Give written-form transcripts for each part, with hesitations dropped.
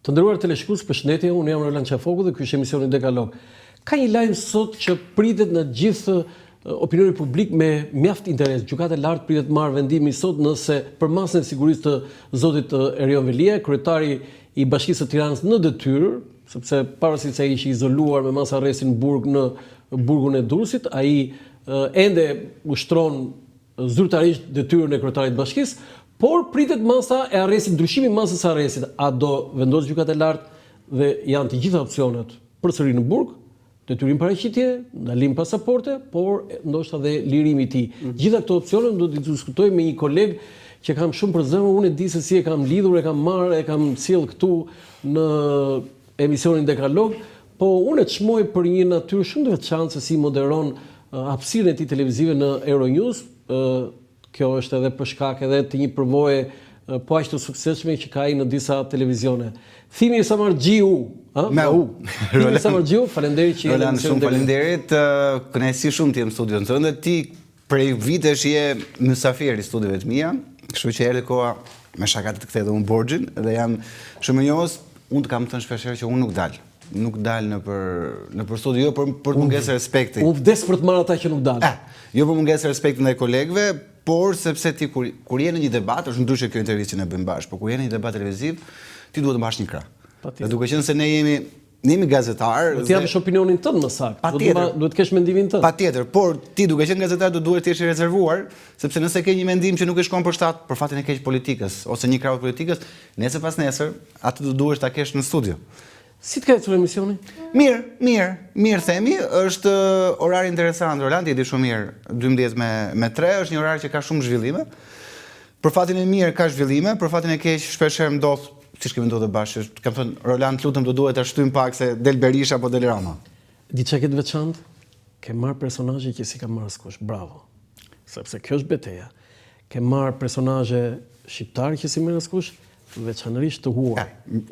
Të nderuar teleshikues, përshëndetje, unë jam Roland Qafoku dhe ky është emisioni Dekalog. Ka një lajm sot që pritet në gjithë opinioni publik me mjaft interes. Gjykata e Lartë pritet të marrë vendimin sot nëse për masën e sigurisë të zotit Erion Veliaj, kryetari i Bashkisë së Tiranës në detyrë, sepse pavarësisht se ai ishte izoluar me masë arresti në burg në burgun e Durrësit, ai ende ushtron zyrtarisht detyrën e kryetarit të bashkisë, por pritet masa e arrestit, ndryshimi i masës së arrestit. A do vendosë Gjykata e Lartë dhe janë të gjitha opsionet përsëri në burg, detyrim paraqitje, ndalim pasaporte, por ndoshta dhe lirimi i tij. Mm. Gjitha këto opsione do t'i diskutoj me një koleg që kam shumë për zemër, unë e di se si e kam lidhur, e kam marrë, e kam sjellë këtu në emisionin Dekalog, po unë e çmoj për një natyrë shumë të veçantë se si moderon hapësirën e tij televizive në Euronews, kjo është edhe për shkak edhe të një përvoje po aq të suksesshme që ka ai në disa televizione. Thimi Samarxhiu, ë? Me U. Thimi Samarxhiu, faleminderit që je në emisionin. Shumë faleminderit, kënaqësi shumë të jem në studion tënde. Ti prej vitesh je mysafir i studiove të mia, kështu që erdhi koha me shaka të kthej edhe unë borxhin dhe jam shumë mirënjohës. Unë të kam thënë shpesh herë që unë nuk dal. Nuk dal nëpër nëpër studio jo për për mungesë respekti. Unë vdes për të marrë ata që nuk dalin. Eh, jo për mungesë respekti ndaj kolegëve, por sepse ti kur kur je në një debat, është ndryshe kjo intervistë që ne bëjmë bashkë, por kur je në një debat televiziv, ti duhet të mbash një krah. Dhe duke qenë se ne jemi ne jemi gazetarë, do të japësh opinionin tënd më saktë. Patjetër. Duhet të kesh mendimin tënd. Patjetër, por ti duke qenë gazetar do duhet të jesh i rezervuar, sepse nëse ke një mendim që nuk i shkon për shtat, për fatin e keq politikës ose një krahu të politikës, nesër pas nesër, atë do duhesh ta kesh në studio. Si të ka ecur emisioni? Mirë, mirë, mirë themi, është orar interesant, Roland, e di shumë mirë, 12 me, me 3, është një orar që ka shumë zhvillime. Për fatin e mirë ka zhvillime, për fatin e keq shpesh herë ndodh, siç kemi ndodhur bashkë, kam thënë Roland, lutem do duhet ta shtym pak se del Berisha apo del Rama. Di çka ke të veçantë? Ke marrë personazhe që s'i ka marrë askush. Bravo. Sepse kjo është beteja. Ke marrë personazhe shqiptarë që s'i merr askush, veçanërisht të huaj.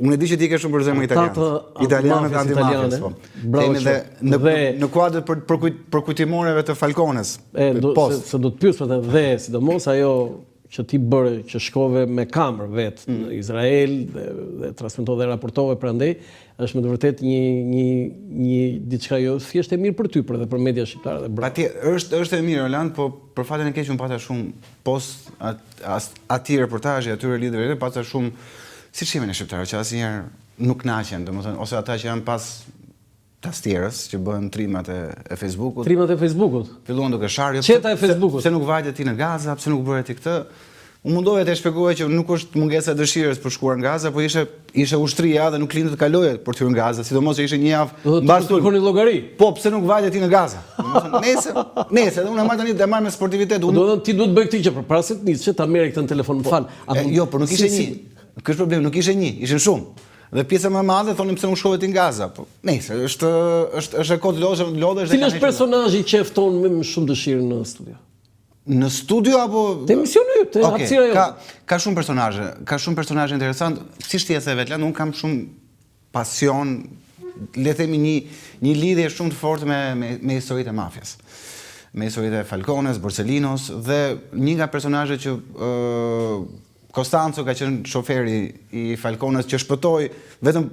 Unë e di që ti ke shumë për zemër italianët. Italianët antimafias, po. Bravo. Themi dhe në dhe, në kuadër për për kujt, përkujtimoreve të Falcones. E, do, se, se do të pyes për të dhe sidomos ajo që ti bëre, që shkove me kamerë vetë mm. në Izrael dhe, dhe transmetove dhe raportove prandej, është me të vërtetë një një një diçka jo thjesht e mirë për ty, por edhe për media shqiptare dhe bravo. Patjetër, është është e mirë Roland, po për fatin e keq unë pata shumë pos at, as, atij reportazhi, atyre lidhjeve, pata shumë siç jemi ne shqiptarët që asnjëherë nuk kënaqen, domethënë ose ata që janë pas tastierës që bëhen trimat e, e Facebookut. Trimat e Facebookut. Filluan duke sharë, jo Çeta e Facebookut. Pse nuk vajte ti në Gaza, pse nuk bëre ti këtë? U mundova të shpjegoja që nuk është mungesa e dëshirës për shkuar në Gaza, po ishte ishte ushtria dhe nuk linte të kaloje për të hyrë në Gaza, sidomos që ishte një javë mbas sulmit. Kërkoni llogari. Po, pse nuk vajte ti në Gaza? Domethënë, nesër, nesër, edhe unë e marr tani e marr me sportivitet. Unë do të thotë ti duhet të bëj këtë që përpara se të nisë, ta merr këtë në telefon, më po, fal. A jo, por nuk ishte një. Ky është problemi, nuk ishte një, ishin shumë. Dhe pjesa më e madhe thonin pse nuk shkove ti në Gaza. Po, nejse, është është është e kotë lodhesh, lodhesh dhe Cili është personazhi që e fton me më shumë dëshirë në studio? Në studio apo te emisioni yt, te okay, hapësira jote. Ka ka shumë personazhe, ka shumë personazhe interesant. Siç ti e the vetë, unë kam shumë pasion, le të themi një një lidhje shumë të fortë me me me historitë e mafias. Me historitë e Falcones, Borsellinos dhe një nga personazhet që ë Costanzo ka qenë shoferi i Falcones që shpëtoi vetëm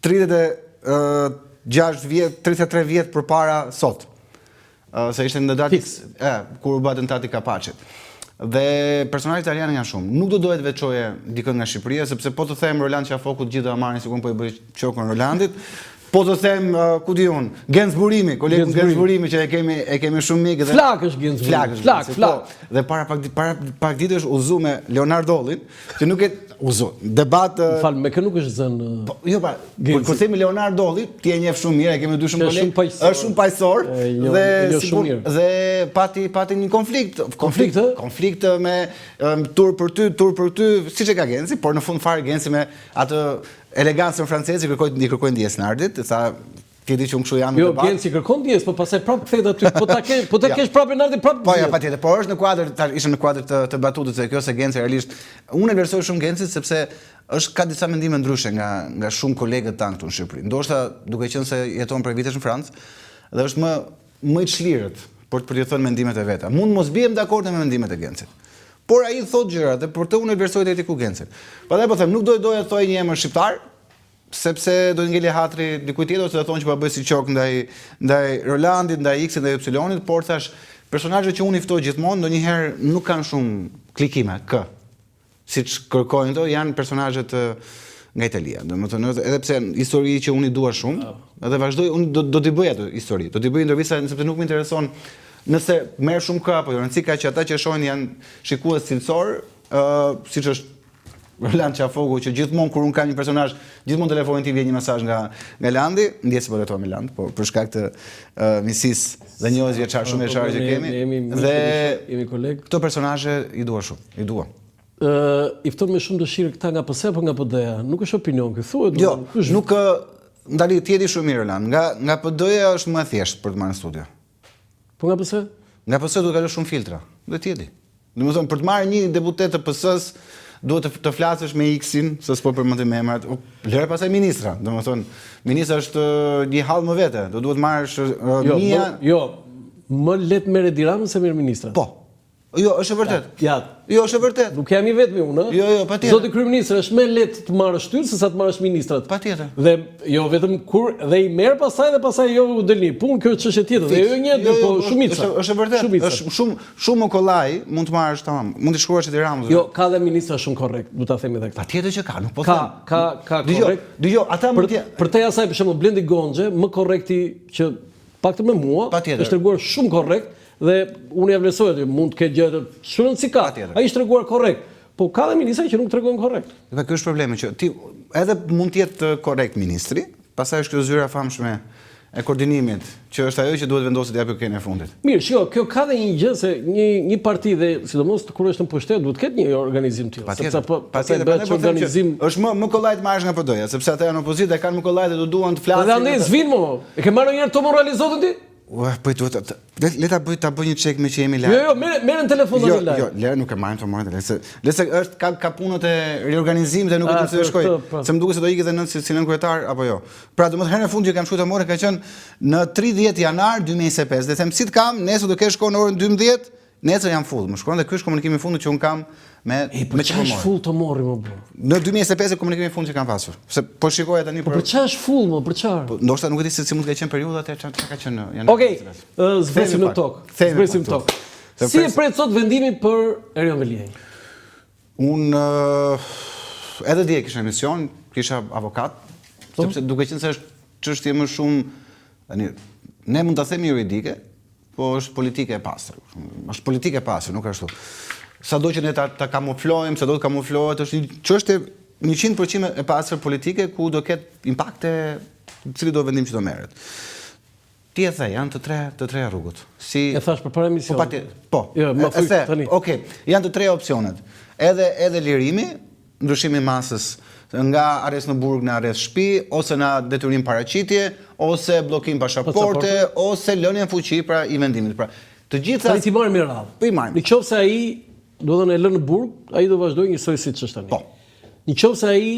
36 vjet, 33 vjet përpara sot. Se ishte në datë, e, kur u bë atentati i Kapaçit. Dhe personazhet italianë janë shumë. Nuk do doja të veçoje dikën nga Shqipëria, sepse po të them Roland Qafoku, të gjithë do e marrin sikur po i bëj qokën Rolandit. Po të them, ku di unë, Genc Burimi, kolegun Genc Burimi që e kemi e kemi shumë mik dhe Flak është Genc Burimi. Flak është flak, flak. Po, dhe para pak para pak ditësh u zu me Leonard Dollin, që nuk e u zu. Debat Më fal, me kë nuk është zënë. Po, jo pa, kur kur themi Leonard Dolli, ti e njeh shumë mirë, e kemi dy shumë kolegë. Është shumë paqësor dhe si dhe pati pati një konflikt, konflikt, konflikt me turp për ty, turp për ty, siç e ka Genci, por në fund fare Genci me atë Elegancën franceze i kërkoi i kërkoi ndjesë Nardit, i tha ti e di që unë kështu jam në jo, debat. Jo, Genci kërkon ndjesë, po pastaj prapë kthehet aty. Po ta kesh, po ta kesh prapë Nardin prapë. Po ja, patjetër, por është në kuadër, ta ishte në kuadër të të batutës e kjo se Genci realisht unë e vlerësoj shumë Gencin sepse është ka disa mendime ndryshe nga nga shumë kolegët tanë këtu në Shqipëri. Ndoshta duke qenë se jeton prej vitesh në Francë dhe është më më i çlirët për për t'i thënë mendimet e veta. Mund mos biem dakord me mendimet e Gencit. Por ai thotë gjëra dhe për të unë e vlerësoj deri diku Gencin. Prandaj po them, nuk do e doja të thoja një emër shqiptar. sepse do të ngeli hatri dikujt tjetër ose do thonë që po bëj si qok ndaj ndaj Rolandit, ndaj X-it, ndaj Y-it, por thash personazhet që unë i ftoj gjithmonë ndonjëherë nuk kanë shumë klikime, k. Siç kërkojnë ato, janë personazhet nga Italia. Domethënë, edhe pse janë histori që unë i dua shumë, oh. edhe vazhdoj, unë do, do t'i bëj ato histori, do t'i bëj intervista sepse nuk më intereson nëse merr shumë k apo jo, rëndësi ka që ata që shohin janë shikues cilësor, ë uh, siç është Roland Qafoku që gjithmonë kur unë kam një personazh, gjithmonë telefonin tim vjen një mesazh nga nga Landi, ndjesë po drejtohem me Land, por për shkak të uh, miqësisë dhe njohjes vjeçar shumë vjeçare që kemi. Jemi dhe jemi kolegë. Këto personazhe i dua shumë, i dua. Ë i fton me shumë dëshirë këta nga PS apo nga PD-ja? Nuk është opinion ky, thuhet. Jo, nuk ndali ti e di shumë mirë Roland. Nga nga PD-ja është më e thjeshtë për të marrë në studio. Po nga PS? Nga PS duhet kalosh shumë filtra. Dhe ti e di. Domethënë për të marrë një deputet të PS-së duhet të, të flasësh me X-in, se s'po përmendim emrat, o, lëre pastaj ministra. Domethënë ministra është një hall më vete, do duhet marrësh uh, jo, mia... Më, jo, më lehtë merr Edi Ramën se merr ministra. Po. Jo, është e vërtetë. Ja. Jo, është e vërtetë. Nuk jam i vetmi unë, ë? Jo, jo, patjetër. Zoti kryeministër, është më lehtë të marrësh ty se sa të marrësh ministrat. Patjetër. Dhe jo vetëm kur dhe i merr pastaj dhe pastaj jo u del një punë, kjo është çështje tjetër. Dhe jo një, jo, jo, po shumica. Është është e vërtetë. Është shumë Shumë më kollaj mund të marrësh tamam, mund t'i shkruash Edi Ramës. Jo, ka dhe ministra shumë korrekt, do ta themi edhe këtë. Patjetër që ka, nuk po them. Ka, ka, ka korrekt. Dëgjo, ata mund të Përtej asaj për shembull Blendi Gonxhe, më korrekti që paktën me mua, është treguar shumë korrekt dhe unë ia vlerësoj aty, mund të ketë gjëra të ç'rëndësi rëndësi ka. Ai është treguar korrekt. Po ka dhe ministra që nuk tregohen korrekt. Dhe ky është problemi që ti edhe mund të jetë korrekt ministri, pastaj është kjo zyra e famshme e koordinimit, që është ajo që duhet vendosë të japë okay-n e fundit. Mirë, shiko, kjo ka dhe një gjë se një një parti dhe sidomos kur është në pushtet duhet të ketë një organizim të tillë, sepse po pastaj bëhet po organizim. Është më më kollaj të marrësh nga PD-ja, sepse ata janë opozitë dhe kanë më kollaj dhe do duan të flasin. Dhe andej s'vin mo. E ke marrë ndonjëherë Tomor Alizotin ti? Ua, po duhet të le, le ta bëj ta bëj një çek meqë jemi live. Jo, jo, merre merre në telefon jo, Jo, le nuk e marrim Tomorin, le se le se është ka ka punët e riorganizimit dhe nuk e di pse shkoi. Po. Se më duket se do ikë edhe në si, si nënkryetar apo jo. Pra, domethënë herën e fundit që kam shkruar Tomorin ka qenë në 30 janar 2025 dhe them si të kam, nesër do kesh kohë në orën 12, nesër jam full. Më shkruan dhe ky është komunikimi i fundit që un kam me e, po me çfarë është full Tomori më bro? Në 2025 komunikimi i fundit që kam pasur. Se po shikoja tani po për Po për çfarë është full më, për çfarë? Po ndoshta nuk e di se si mund të ketë qenë periudha atë çfarë ka qenë në janar. Okej, okay, zbresim në tokë. Zbresim në tokë. Si e pret sot vendimin për Erion Veliaj? Unë edhe dje kisha emision, kisha avokat, po? sepse duke qenë se është çështje më shumë tani ne mund ta themi juridike, po është politike e pastër. Është politike e pastër, nuk ashtu. Sado që ne ta ta kamuflojmë, sado të kamuflohet, është një çështje 100% e pastër politike ku do ketë impakte cilido vendim që do merret. Ti e the, janë të tre, të treja rrugët. Si E thash përpara emisionit. Po pati, po. Jo, më thuj tani. Okej, janë të treja opsionet. Edhe edhe lirimi, ndryshimi i masës nga arrest në burg në arrest shtëpi, ose në detyrim paraqitje, ose bllokim pasaporte, ose lënie në fuqi pra i vendimit. Pra, të gjitha Tani t'i marrim me radhë. Po i marrim. Në qoftë se ai, do të thënë e lënë në burg, ai do vazhdojë njësoj siç është tani. Po. Në qoftë se ai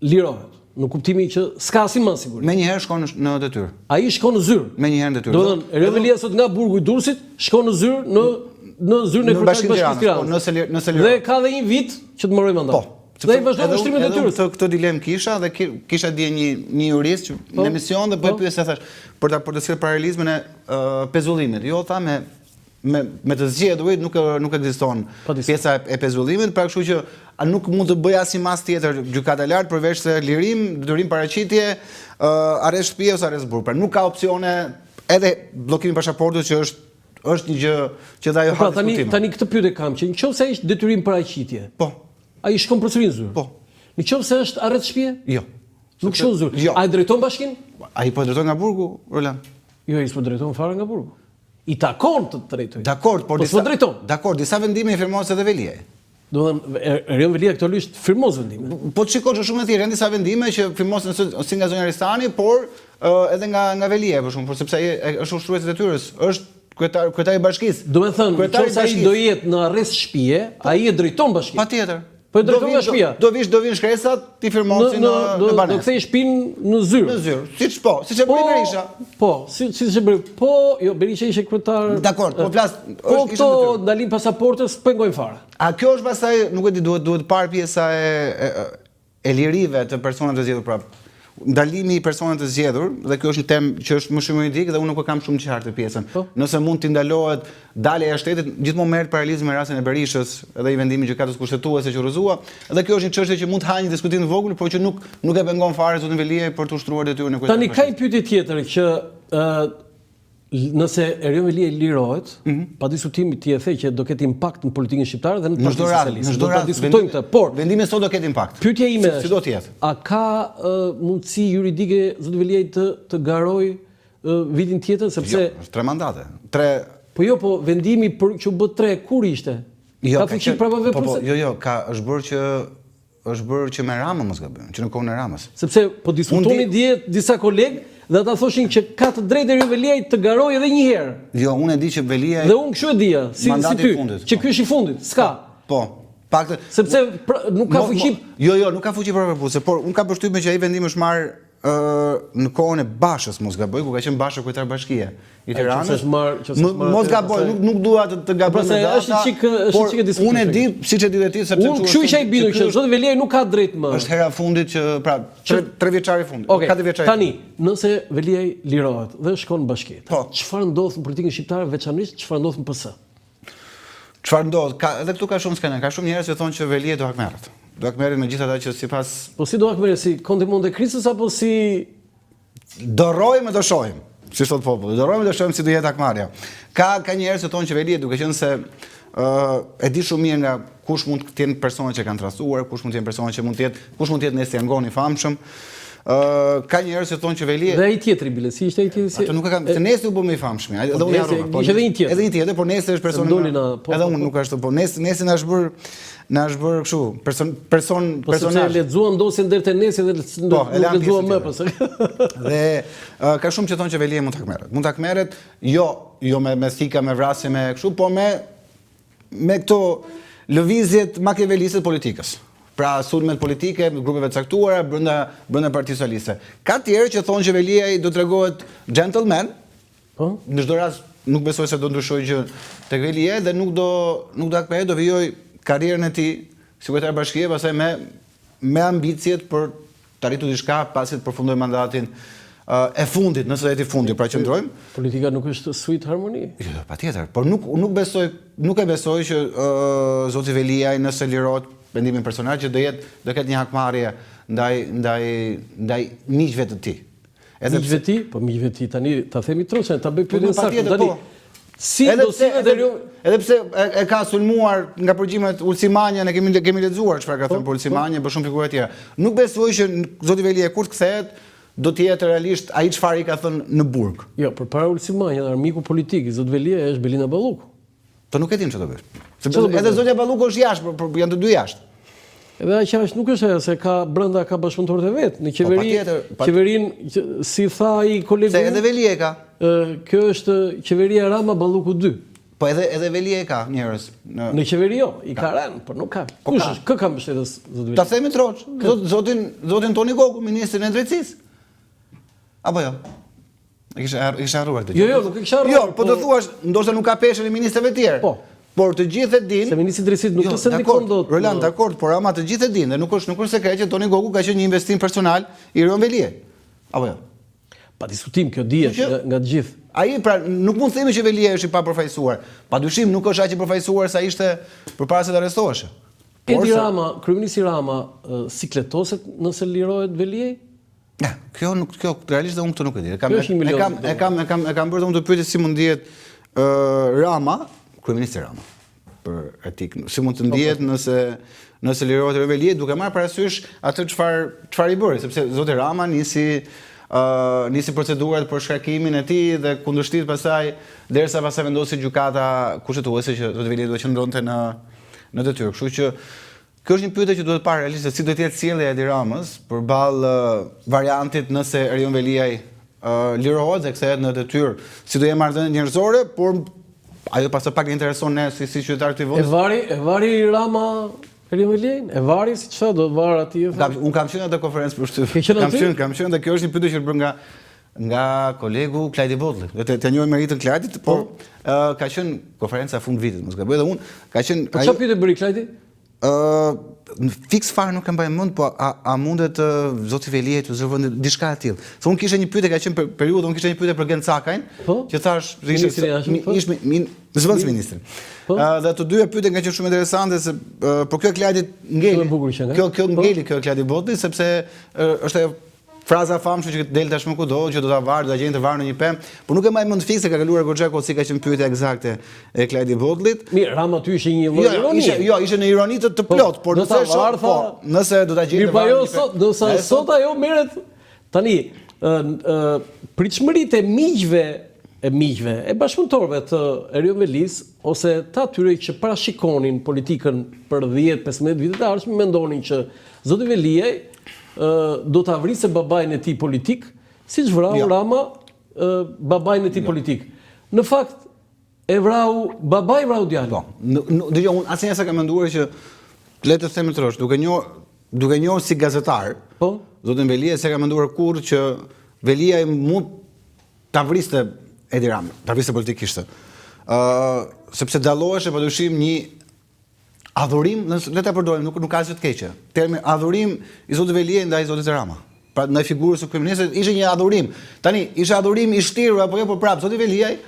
lirohet, në kuptimin që s'ka asnjë masë sigurie. Menjëherë shkon në detyrë. Ai shkon në zyrë. Menjëherë në detyrë. Do të thënë, Erion Veliaj sot nga burgu i Durrësit shkon në zyrë në në zyrën e kryetarit të Bashkisë Tiranës. Po, nëse nëse lirohet. Dhe ka dhe një vit që të mbarojë mandatin. Po. Dhe ai vazhdon ushtrimin e detyrës. Edhe këtë dilemë kisha dhe kisha dje një një jurist që po, në emision dhe po e po. pyesja thash për ta për të sjellë paralelizmin e pezullimit. Jo tha me me me të zgjedhurit nuk nuk ekziston pjesa e pezullimit, pra kështu që a nuk mund të bëjë asnjë masë tjetër gjykata e lartë përveç se lirim, detyrim paraqitje, uh, arrest shtëpie ose arrest burg. Pra nuk ka opsione edhe bllokimi i pasaportës që është është një gjë që dhe ajo po pra, tani tani këtë pyetje kam që nëse është detyrim paraqitje. Po. Ai shkon përsëri në zyrë. Po. Në qoftë se është arrest shtëpie? Jo. Nuk shkon në zyrë. Jo. A e drejton bashkinë? Ai po e drejton nga burgu, Roland. Jo, ai s'po drejton fare nga burgu. I takon të drejtojë. Dakord, por po disa drejton. Dakord, disa vendime i firmos edhe Veliaj. Do të thënë Erion Veliaj aktualisht firmos vendime. Po të shikosh është shumë e thjeshtë, janë disa vendime që firmosen si nga zonja Ristani, por edhe nga nga Veliaj për shembull, por sepse ai është ushtrues i detyrës, është kryetar kryetar i bashkisë. Do të thënë, nëse ai do jetë në arrest shtëpie, ai e drejton bashkinë. Patjetër. Po e drejton nga shtëpia. Do vish, do vinë shkresat, t'i firmosin në në banesë. Do kthej shtëpinë në zyrë. Në zyrë. Siç po, siç e bëri po, Berisha. Po, si siç e bëri. Po, jo Berisha ishte kryetar. Dakord, po flas, po është ishte në ndalim pasaportës pengojnë fare. A kjo është pastaj, nuk e di, duhet duhet parë pjesa e e, e lirive të personave të zgjedhur pra. ndalimi i personave të zgjedhur, dhe kjo është një temë që është më shumë juridik dhe unë nuk e kam shumë të qartë pjesën. Po. Nëse mund t'i ndalohet dalja jashtë shtetit, gjithmonë merret paralelizmi me rastin e Berishës dhe i vendimi i Gjykatës Kushtetuese që u rrëzua, dhe kjo është një çështje që mund të hajë një diskutim të vogël, por që nuk nuk e pengon fare zotin Veliaj për të ushtruar detyrën e kryetarit. Tani ka një pyetje tjetër që ë Nëse Erion Veliaj lirohet, mm -hmm. pa diskutim ti e the që do ketë impakt në politikën shqiptare dhe në Partinë Socialiste. Në çdo rast, diskutojmë këtë, por vendimi sot do ketë impakt. Pyetja ime është, si do të jetë? A ka uh, mundësi juridike zoti Veliaj të të garojë uh, vitin tjetër sepse jo, është tre mandate. Tre Po jo, po vendimi për që u bë tre kur ishte? Jo, ka fuqi prapavepruese? Po, po, jo, jo, ka është bërë që Është bërë që me Ramën mos gaboj, që në kohën e Ramës. Sepse po diskutonin dje disa kolegë dhe ata thoshin që ka të drejtë Erion Veliaj të garojë edhe një herë. Jo, unë e di që Veliaj Dhe unë kështu e dija, si si ty, fundit, që po. ky është i fundit, s'ka. Po. Paktën sepse pra, nuk ka fuqi. Jo, jo, nuk ka fuqi prapavepruese, por unë kam përshtypjen që ai vendim është marrë në kohën e Bashës, mos gaboj, kur ka qenë Basha kryetar bashkie i Tiranës. Që marr, që marr. Mos gaboj, nuk nuk dua të të gaboj me data. Është çik, është çik e diskutueshme. Unë e di, siç e di dhe ti, sepse unë kështu isha i bindur që zoti Veliaj nuk ka drejt më. Është hera e fundit që pra tre, tre vjeçari i fundit, okay. katër vjeçari. Tani, nëse Veliaj lirohet dhe shkon në bashki, po. çfarë ndodh në politikën shqiptare veçanërisht çfarë ndodh në PS? Çfarë ndodh? Ka edhe këtu ka shumë skena, ka shumë njerëz që thonë që Veliaj do hakmerret. Do hakmerret me gjithë ata që sipas Po si do hakmerret si Konti Monte Kristos apo si do rrojmë do shohim, si thot populli. Do rrojmë do shohim si do jetë hakmarrja. Ka ka njerëz që thonë që Veliaj duke qenë se ë uh, e di shumë mirë nga kush mund të jenë persona që kanë tradhtuar, kush mund të jenë persona që mund të jetë, kush mund të jetë Nesti Angoni i famshëm. Ë ka njerëz që thonë që Veliaj Dhe ai tjetri bile, si ishte ai tjetri? Si... Atë nuk e kam, se Nesti u bë më i famshmi. Edhe po, unë harrova. Po, ishte edhe një tjetër. Edhe një tjetër, por Nesti është personi. Doli na, po, edhe po, unë po. nuk ashtu, po Nesti Nesti na është bër na është bër kështu, person person po, personazh. Po lexuam dosjen deri te Nesti dhe po, nuk lexuam më pas. Dhe ka shumë që thonë që Veliaj mund të hakmerret. Mund të hakmerret, jo, jo me me thika, me vrasje, me kështu, po me me këto lëvizjet makiaveliste të politikës. Pra sulmet politike grupeve të caktuara brenda brenda Partisë Socialiste. Ka tjerë që thonë që Veliaj do tregohet gentleman. Po. Në çdo rast nuk besoj se do ndryshojë gjë tek Veliaj dhe nuk do nuk do hakmerret, do vijojë karrierën e tij si kryetar bashkie, pastaj me me ambiciet për të arritur diçka pasi të përfundojë mandatin e fundit, nëse do jetë i fundit, pra qëndrojmë. Politika nuk është sweet harmony. Jo, jo, patjetër, por nuk nuk besoj, nuk e besoj që uh, zoti Veliaj nëse lirohet mendimin personal që do jetë do ketë një hakmarrje ndaj ndaj ndaj miqve të tij. Edhe miqve të tij, po miqve të tij tani ta themi troç, ta bëj po, pyetjen saktë tani. Po. Si edhe do sillet edhe edhe pse e, e ka sulmuar nga përgjimet Ulsi Manja, ne kemi kemi lexuar çfarë ka thënë po, për Ulsi po. Manja, për shumë figura të tjera. Nuk besoj që zoti Veliaj kur të kthehet do të jetë realisht ai çfarë i ka thënë në burg. Jo, përpara Ulsi Manja, armiku politik i zotit Veliaj është Belinda Balluku. Po nuk e dim çfarë do bëj. Se edhe zonja Balluku është jashtë, por, por janë të dy jashtë. Edhe aq jashtë nuk është ajo se ka brenda ka bashkëpunëtorët e vet në po, qeveri. Po, qeverinë si tha ai kolegu. Se edhe Veliaj ka. Ë kjo është qeveria Rama Balluku 2. Po edhe edhe Veliaj ka njerëz në Në qeveri jo, i ka rënë, por nuk ka. Po Kush është? Kë ka mbështetës zoti Veliaj? Ta themi troç, zotin zotin Toni Gogu, ministrin e drejtësisë. Apo jo? E kishe e kishe harruar këtë. Jo, jo, nuk e kisha harruar. Jo, po të po thuash, ndoshta nuk ka peshën e ministrave të tjerë. Po. Por të gjithë e dinë. Se ministri i drejtësisë nuk jo, të ndikon dot. Roland, dakord, por ama të gjithë e dinë dhe nuk është nuk është sekret që Toni Gogu ka qenë një investim personal i Erion Veliajt. Apo jo? Pa diskutim, kjo dihet nga, nga të gjithë. Ai pra nuk mund të themi që Veliaj është i papërfaqësuar. Pa dyshim nuk është aq i përfaqësuar sa ishte përpara se të arrestoheshe. Edi Rama, kryeministri Rama, sikletoset nëse lirohet Veliaj? Ja, kjo nuk kjo realisht dhe unë këtë nuk e di. E kam e kam e kam e kam e kam bërë dhe unë këtë pyetje si mund ndihet ë Rama, kryeministri Rama për etikë. Si mund të po, ndihet po. nëse nëse lirohet Erion Veliaj duke marrë parasysh atë çfarë çfarë i bëri, sepse zoti Rama nisi ë nisi procedurat për shkarkimin e tij dhe kundërshtitë pastaj derisa pastaj vendosi gjykata kushtetuese që zoti Veliaj duhet qëndronte në në detyrë. Kështu që Kjo është një pyetje që duhet parë realisht se si do të jetë sjellja e Edi Ramës përballë variantit nëse Erion Veliaj lirohet dhe kthehet në detyrë, si do jenë marrëdhëniet njerëzore, por ajo pastaj pak na intereson ne si si qytetarë të këtij vendi. E vari, e vari Rama Erion Veliajn? E vari si çfarë do varë atij? Kam, unë kam qenë në atë konferencë për shtyp. Kam qenë, kam qenë dhe kjo është një pyetje që është bërë nga nga kolegu Klajdi Botlli. Dhe të, të njohim meritën Klajdit, por po. uh, ka qenë konferenca fund vitit, mos gaboj dhe unë ka qenë Po çfarë pyetje bëri Klajdi? Ë fiks fare nuk e mbaj mend, po a, a mundet zoti Veliaj të zërë vendin diçka e tillë. Se unë kisha një pyetje, ka qenë për periudhë, unë kisha një pyetje për Gent Cakajn, po? që thash, ishte po? ish min, zëvendës ministrin. Po? Dhe të dyja pyetjet kanë qenë shumë interesante se por kjo e Klajdit ngeli. Kjo kjo po? ngeli kjo e Klajdi Botllit sepse është ajo Fraza e famshme që del tashmë kudo, që do ta varë, do ta gjejnë të varë në një pemë, por nuk e mbaj mend fiks se ka kaluar goxha kohë si ka qenë pyetja ekzakte e Klajdi Botllit. Mirë, Rama aty ishte një lloj jo, ironie. Ishte, jo, ishte në ironi të, të po, plotë, por nëse e po, nëse do ta gjejnë të varë. Mirë, po jo sot, ndërsa sot ajo merret tani ë ë pritshmëritë e miqve e miqve, e bashkëpunëtorëve të Erion Velisë ose të atyre që parashikonin politikën për 10-15 vitet e ardhshme mendonin që Zoti Veliaj do ta vriste babain e tij politik, siç vrau jo. Rama babain e tij jo. politik. Në fakt e vrau babai vrau djalin. Po, dëgjo, unë asnjëherë s'e kam menduar që le të themi troç, duke njohur duke njohur si gazetar. Po. Zotin Veliaj s'e kam menduar kurrë që Veliaj mund ta vriste Edi Ramën, ta vriste politikisht. Ë, uh, sepse dalloheshe padyshim një Adhurim, nëse le ta përdorim, nuk nuk ka asgjë të keqe. Termi adhurim i zotit Veliaj ndaj zotit Rama. Pra ndaj figurës së kryeministrit ishte një adhurim. Tani, ishte adhurim i shtirur apo jo, por prapë zoti Veliaj ë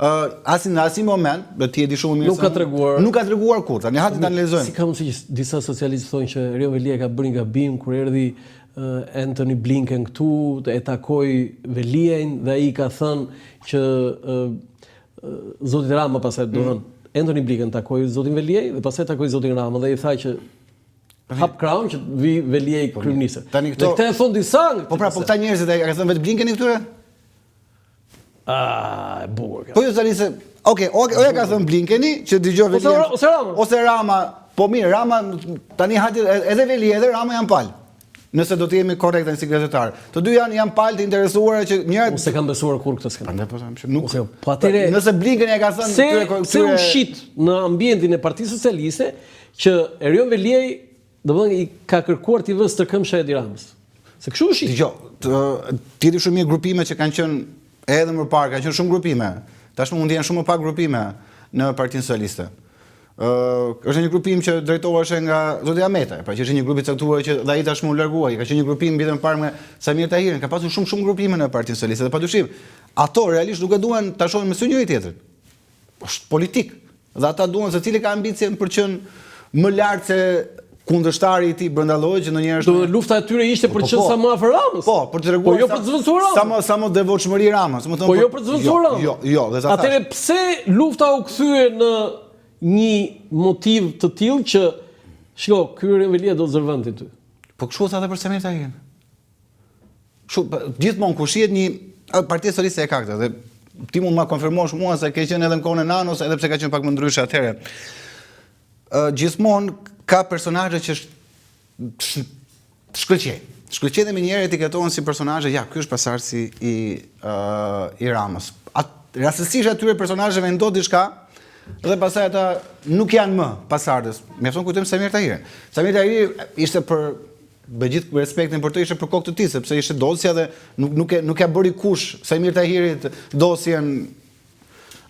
uh, asnjë në asnjë moment, dhe ti e di shumë mirë nuk ka treguar. Nuk ka treguar kurrë. Tani hajde ta analizojmë. Si ka mundësi që disa socialistë thonë që Erion Veliaj ka bërë një gabim kur erdhi Anthony Blinken këtu, e takoi Veliajn dhe ai ka thënë që zotit Rama pastaj do thënë mm. Anthony Blinken takoi zotin Veliaj dhe pastaj takoi zotin Rama dhe i tha që hap krahun që vi Veliaj po, kryeministër. Tani këto këtë e thonë disa. Po pra, po këta njerëzit e ka thënë vetë Blinkeni këtyre? Ah, e bukur kjo. Po jo tani se, okay, o, o e ka thënë Blinkeni që dëgjoi Veliaj. Ose, ose Rama. Ose Rama, po mirë, Rama tani hajde edhe Veliaj edhe Rama janë palë. Nëse do të jemi korrekt tani si gazetar. Të dy janë janë palë të interesuara që njëra Unë s'e kam besuar kurrë këtë skenar. Prandaj po them që nuk. Ose jo, po atëre nëse Blinken e ka thënë këtyre këtyre pse u shit në ambientin e Partisë Socialiste që Erion Veliaj, domethënë i ka kërkuar t'i vë stërkëmbësha Edi Ramës. Se kështu u shit. Dëgjo, ti e di shumë mirë grupimet që kanë qenë edhe më parë, kanë qenë shumë grupime. Tashmë mund të jenë shumë më pak grupime në Partinë Socialiste. Është një grupim që drejtoheshe nga zoti Ahmetaj, pra që ishte një grup i caktuar që dhe ai tashmë u largua, ka qenë një grupim vite më parë me Saimir Tahirin, ka pasur shumë shumë grupime në Partinë Socialiste dhe padyshim ato realisht nuk e duan ta shohin me sy njëri tjetrin. Është politik. Dhe ata duan secili ka ambicien për të qenë më lart se kundërshtari i tij brenda llojit që ndonjëherë është. Do lufta e tyre ishte për të po, qenë po. sa më afër Ramës. Po, për të treguar. Po jo për të zëvendësuar Ramën. Sa më sa më devotshmëri Ramës, më thonë. Po jo për të zëvendësuar jo, Ramën. Jo, jo, dhe ta Atëherë pse lufta u kthye në një motiv të tillë që shiko, ky Erion Veliaj do të zërë vendin ty. Po kështu tha edhe për Saimir Tahirin. Kështu gjithmonë kur shihet një Partia Socialiste e ka këtë dhe ti mund ma konfirmosh mua se ke qenë edhe në kohën e Nanos, edhe pse ka qenë pak më ndryshe atëherë. Gjithmonë ka personazhe që shkëlqejnë. Shkëlqejnë dhe menjëherë etiketohen si personazhe, ja, ky është pasardhësi i uh, i Ramës. At, rastësisht atyre personazheve ndodh diçka dhe pastaj ata nuk janë më pasardhës. Mjafton kujtojmë Saimir Tahirin. Saimir Tahiri ishte për me gjithë respektin për të ishte për kokë të tij, sepse ishte dosja dhe nuk nuk e nuk ia bëri kush Saimir Tahirit dosjen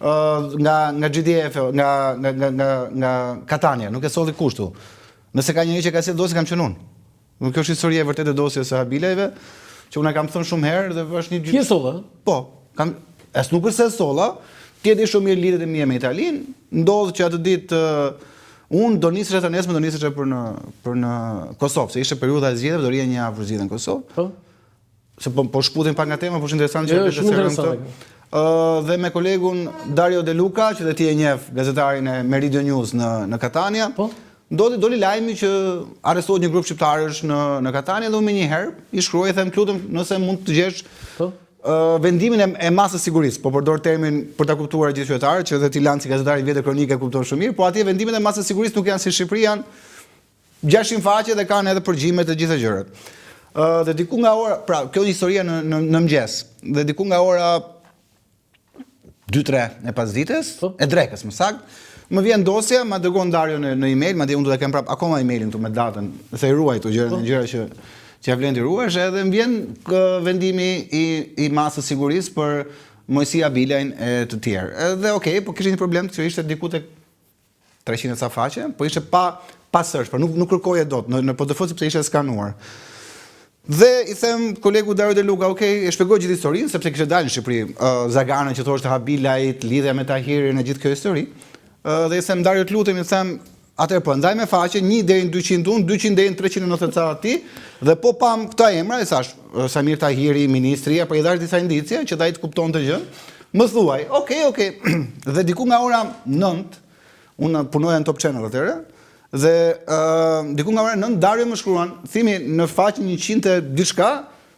nga nga GDF, nga nga nga nga nga Catania, nuk e solli kush tu. Nëse ka njeri që ka sjellë dosje kam qenë unë. Nuk kjo është historia e vërtetë e dosjes së Habilajve, që unë e kam thënë shumë herë dhe është një gjë. Ti e solla? Po, kam as nuk është se e solla, ti e di shumë mirë lidhjet e mia me Italinë, ndodh që atë ditë unë do nisesha të nesërmen do nisesha për në për në Kosovë, se ishte periudha e zgjedhjeve, do rrija një javë për zgjedhje në Kosovë. Po. Se po po shkëputem pak nga tema, por është interesante që jo, të sqarojmë këtë. Ë dhe me kolegun Dario De Luca, që dhe ti e njeh, gazetarin e Meridio News në në Catania. Po. Ndodhi doli lajmi që arrestohet një grup shqiptarësh në në Catania dhe unë menjëherë i shkruaj them të lutem nëse mund të gjesh po. vendimin e, e masës sigurisë, po përdor termin për ta kuptuar gjithë qytetarët, që dhe ti Lan si gazetar i vjetër kronike e kupton shumë mirë, po atje vendimet e masës sigurisë nuk janë si në Shqipëri, janë 600 faqe dhe kanë edhe përgjime të gjitha gjërat. Ë dhe diku nga ora, pra kjo historia në në në mëngjes, dhe diku nga ora 2-3 e pasdites, po. e drekës më saktë, më vjen dosja, ma dërgon Dario në, në email, madje unë do ta kem prap akoma emailin këtu me datën, se i ruaj këto gjëra, po. gjëra që që ia vlen t'i ruash, edhe më vjen kë, vendimi i i masës sigurisë për Moisi Habilajn e të tjerë. Edhe okay, po kishte një problem që ishte diku tek. 300 e ca faqe, po ishte pa pa search, pra nuk nuk kërkoje dot në në PDF sepse ishte skanuar. Dhe i them kolegut Dario De Luca, ok, e shpjegoj gjithë historinë sepse kishte dalë në Shqipëri, uh, Zagana që thoshte Habilajt, lidhja me Tahirin e gjithë kjo histori. Uh, dhe i them Dario të lutem, i them atëherë po ndaj me faqe 1 deri në 200 unë, 200 deri në 390 ca ti dhe po pam këta emra, i thash Saimir Tahiri, ministria, po i dhash disa indicie që ai të kuptonte gjën. Më thuaj, ok, ok. dhe diku nga ora 9, unë punoja në Top Channel atëherë, Dhe uh, diku nga ora 9 Dario më shkruan, thimi në faqen 100 e diçka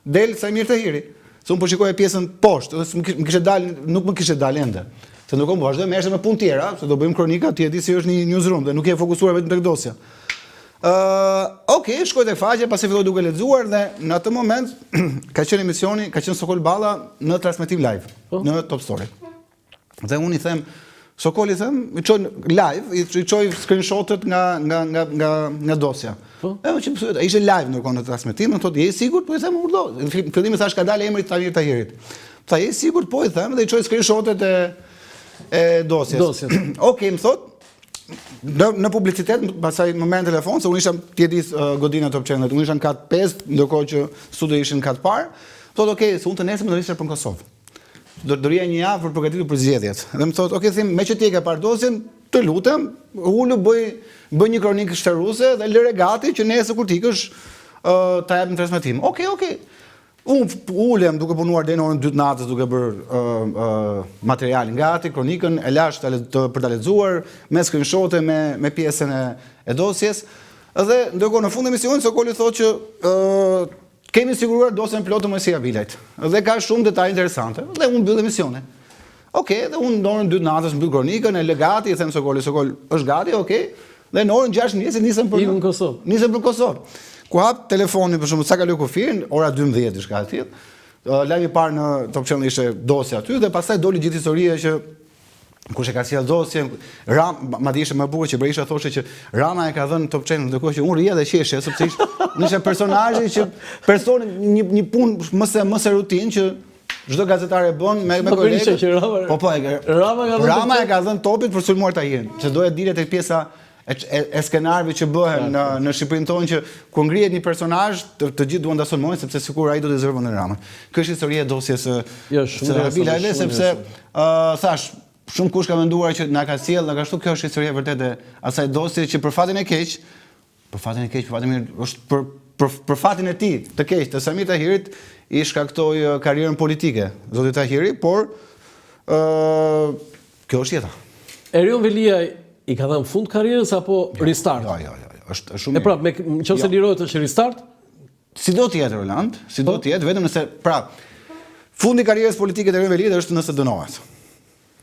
del Saimir Tahiri. Se unë po shikoja pjesën poshtë, dhe më kishte dalë, nuk më kishte dalë ende. Se ndërkohë po vazhdoj merresha me punë tjera, se do bëjmë kronika, ti e di si është një newsroom dhe nuk je fokusuar vetëm tek dosja. Ë, uh, okay, shkoj tek faqja, pasi filloj duke lexuar dhe në atë moment ka qenë emisioni, ka qenë Sokol Balla në transmetim live, po. në Top Story. Dhe unë i them, Sokol i them, i çoj live, i, i çoj screenshotet nga nga nga nga nga dosja. Po. E që më ishte live ndërkohë në transmetim, më thotë, je i sigurt? Po i them, urdhëro. Në fillim i thash ka dalë emri i Saimir Tahirit. Tha, je i sigurt? Po i them dhe i çoj screenshotet e e dosjes. Dosjes. Okej, okay, më thot, në në publicitet, pastaj më merr në telefon se unë isha ti e di uh, godina Top Channel, unë isha në kat 5, ndërkohë që studio ishin në kat parë. Thotë, okay, se unë të nesërmen do isha për në Kosovë. Do të rrija një javë për përgatitur për zgjedhjet. Dhe më thotë, "Ok, them, meqë ti e ke parë dosjen, të lutem, ulu bëj bëj një kronikë shteruese dhe lëre gati që nesër kur të ikësh, ë uh, ta jap në transmetim." Ok, ok. Unë ulem duke punuar deri në orën 2 të natës duke bërë uh, uh, materialin gati, kronikën e lash të, të, për ta lexuar me screenshote me me pjesën e e dosjes. Dhe ndërkohë në fund të emisionit Sokoli thotë që ë uh, Kemi siguruar dosjen e plotë të Moisi Habilajt dhe ka shumë detaje interesante dhe unë mbyll emisionin. Okej, dhe unë në orën 2 të natës mbyll kronikën, e lë gati, i them Sokolit, Sokol, është gati, okej. Dhe në orën 6 të mëngjesit nisem për në Kosovë. Nisem për Kosovë. Ku hap telefonin për shembull, sa kaloj kufirin, ora 12 diçka e tillë. Lajmi i parë në Top Channel ishte dosja aty dhe pastaj doli gjithë historia që kush e ka sjellë dosjen, Ram, madje ishte më bukur që Berisha thoshte që Rama e ka dhënë Top Channel, ndërkohë që unë rrija dhe qeshja sepse ishte unë isha personazhi që personi një një punë më se më se rutinë që çdo gazetar e bën me me po, kolegët. Që Rama, po po e Rama ka dhënë Rama e ka dhënë topit për sulmuar Tahirin, se doja dilja tek pjesa e, e, e skenarëve që bëhen në në Shqipërinë tonë që kur ngrihet një personazh të, të gjithë duan ta sulmojnë sepse sikur ai do të zërë vendin e Ramën. Kjo është historia e dosjes së jo, së Habilajve sepse ë uh, thash shumë kush ka menduar që na ka sjellë, na ka ashtu, kjo është historia e vërtetë e asaj dosje që për fatin e keq, për fatin e keq, për fatin e mirë, është për për për fatin e tij të keq të Saimir Tahirit i shkaktoi karrierën politike zoti Tahiri, por ë uh, Kjo është jeta. Erion Veliaj i ka dhënë fund karrierës apo jo, restart? Jo, jo, jo, jo, është shumë. E pra, me qoftë se jo. lirohet është restart? Si do të jetë Roland, si do po. të jetë, vetëm nëse pra fundi i karrierës politike të Erion Veliajt është nëse dënohet.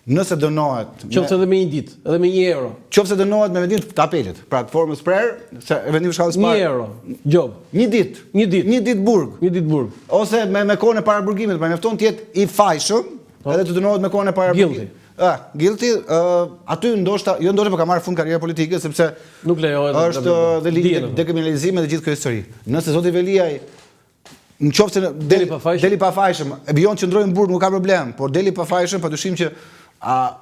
Nëse dënohet, qoftë edhe me një ditë, edhe me një euro. Qoftë se dënohet me vendim të apelit, pra të formës prerë, se vendim shkallës parë. Një euro, gjobë. Një ditë. Një ditë. Një ditë burg. Një ditë burg. Ose me me kohën e paraburgimit, pra mjafton të jetë i fajshëm, po. edhe të dënohet me kohën e paraburgimit. Guilty. Ah, guilty, uh, aty ndoshta, jo ndoshta po ka marrë fund karriera politike sepse nuk lejohet është dhe ligji i dekriminalizimit dhe gjithë kjo histori. Nëse zoti Veliaj në qoftë se del i pafajshëm, del i pafajshëm, e vijon të qëndrojë në burg, nuk ka problem, por del i pafajshëm, padyshim që a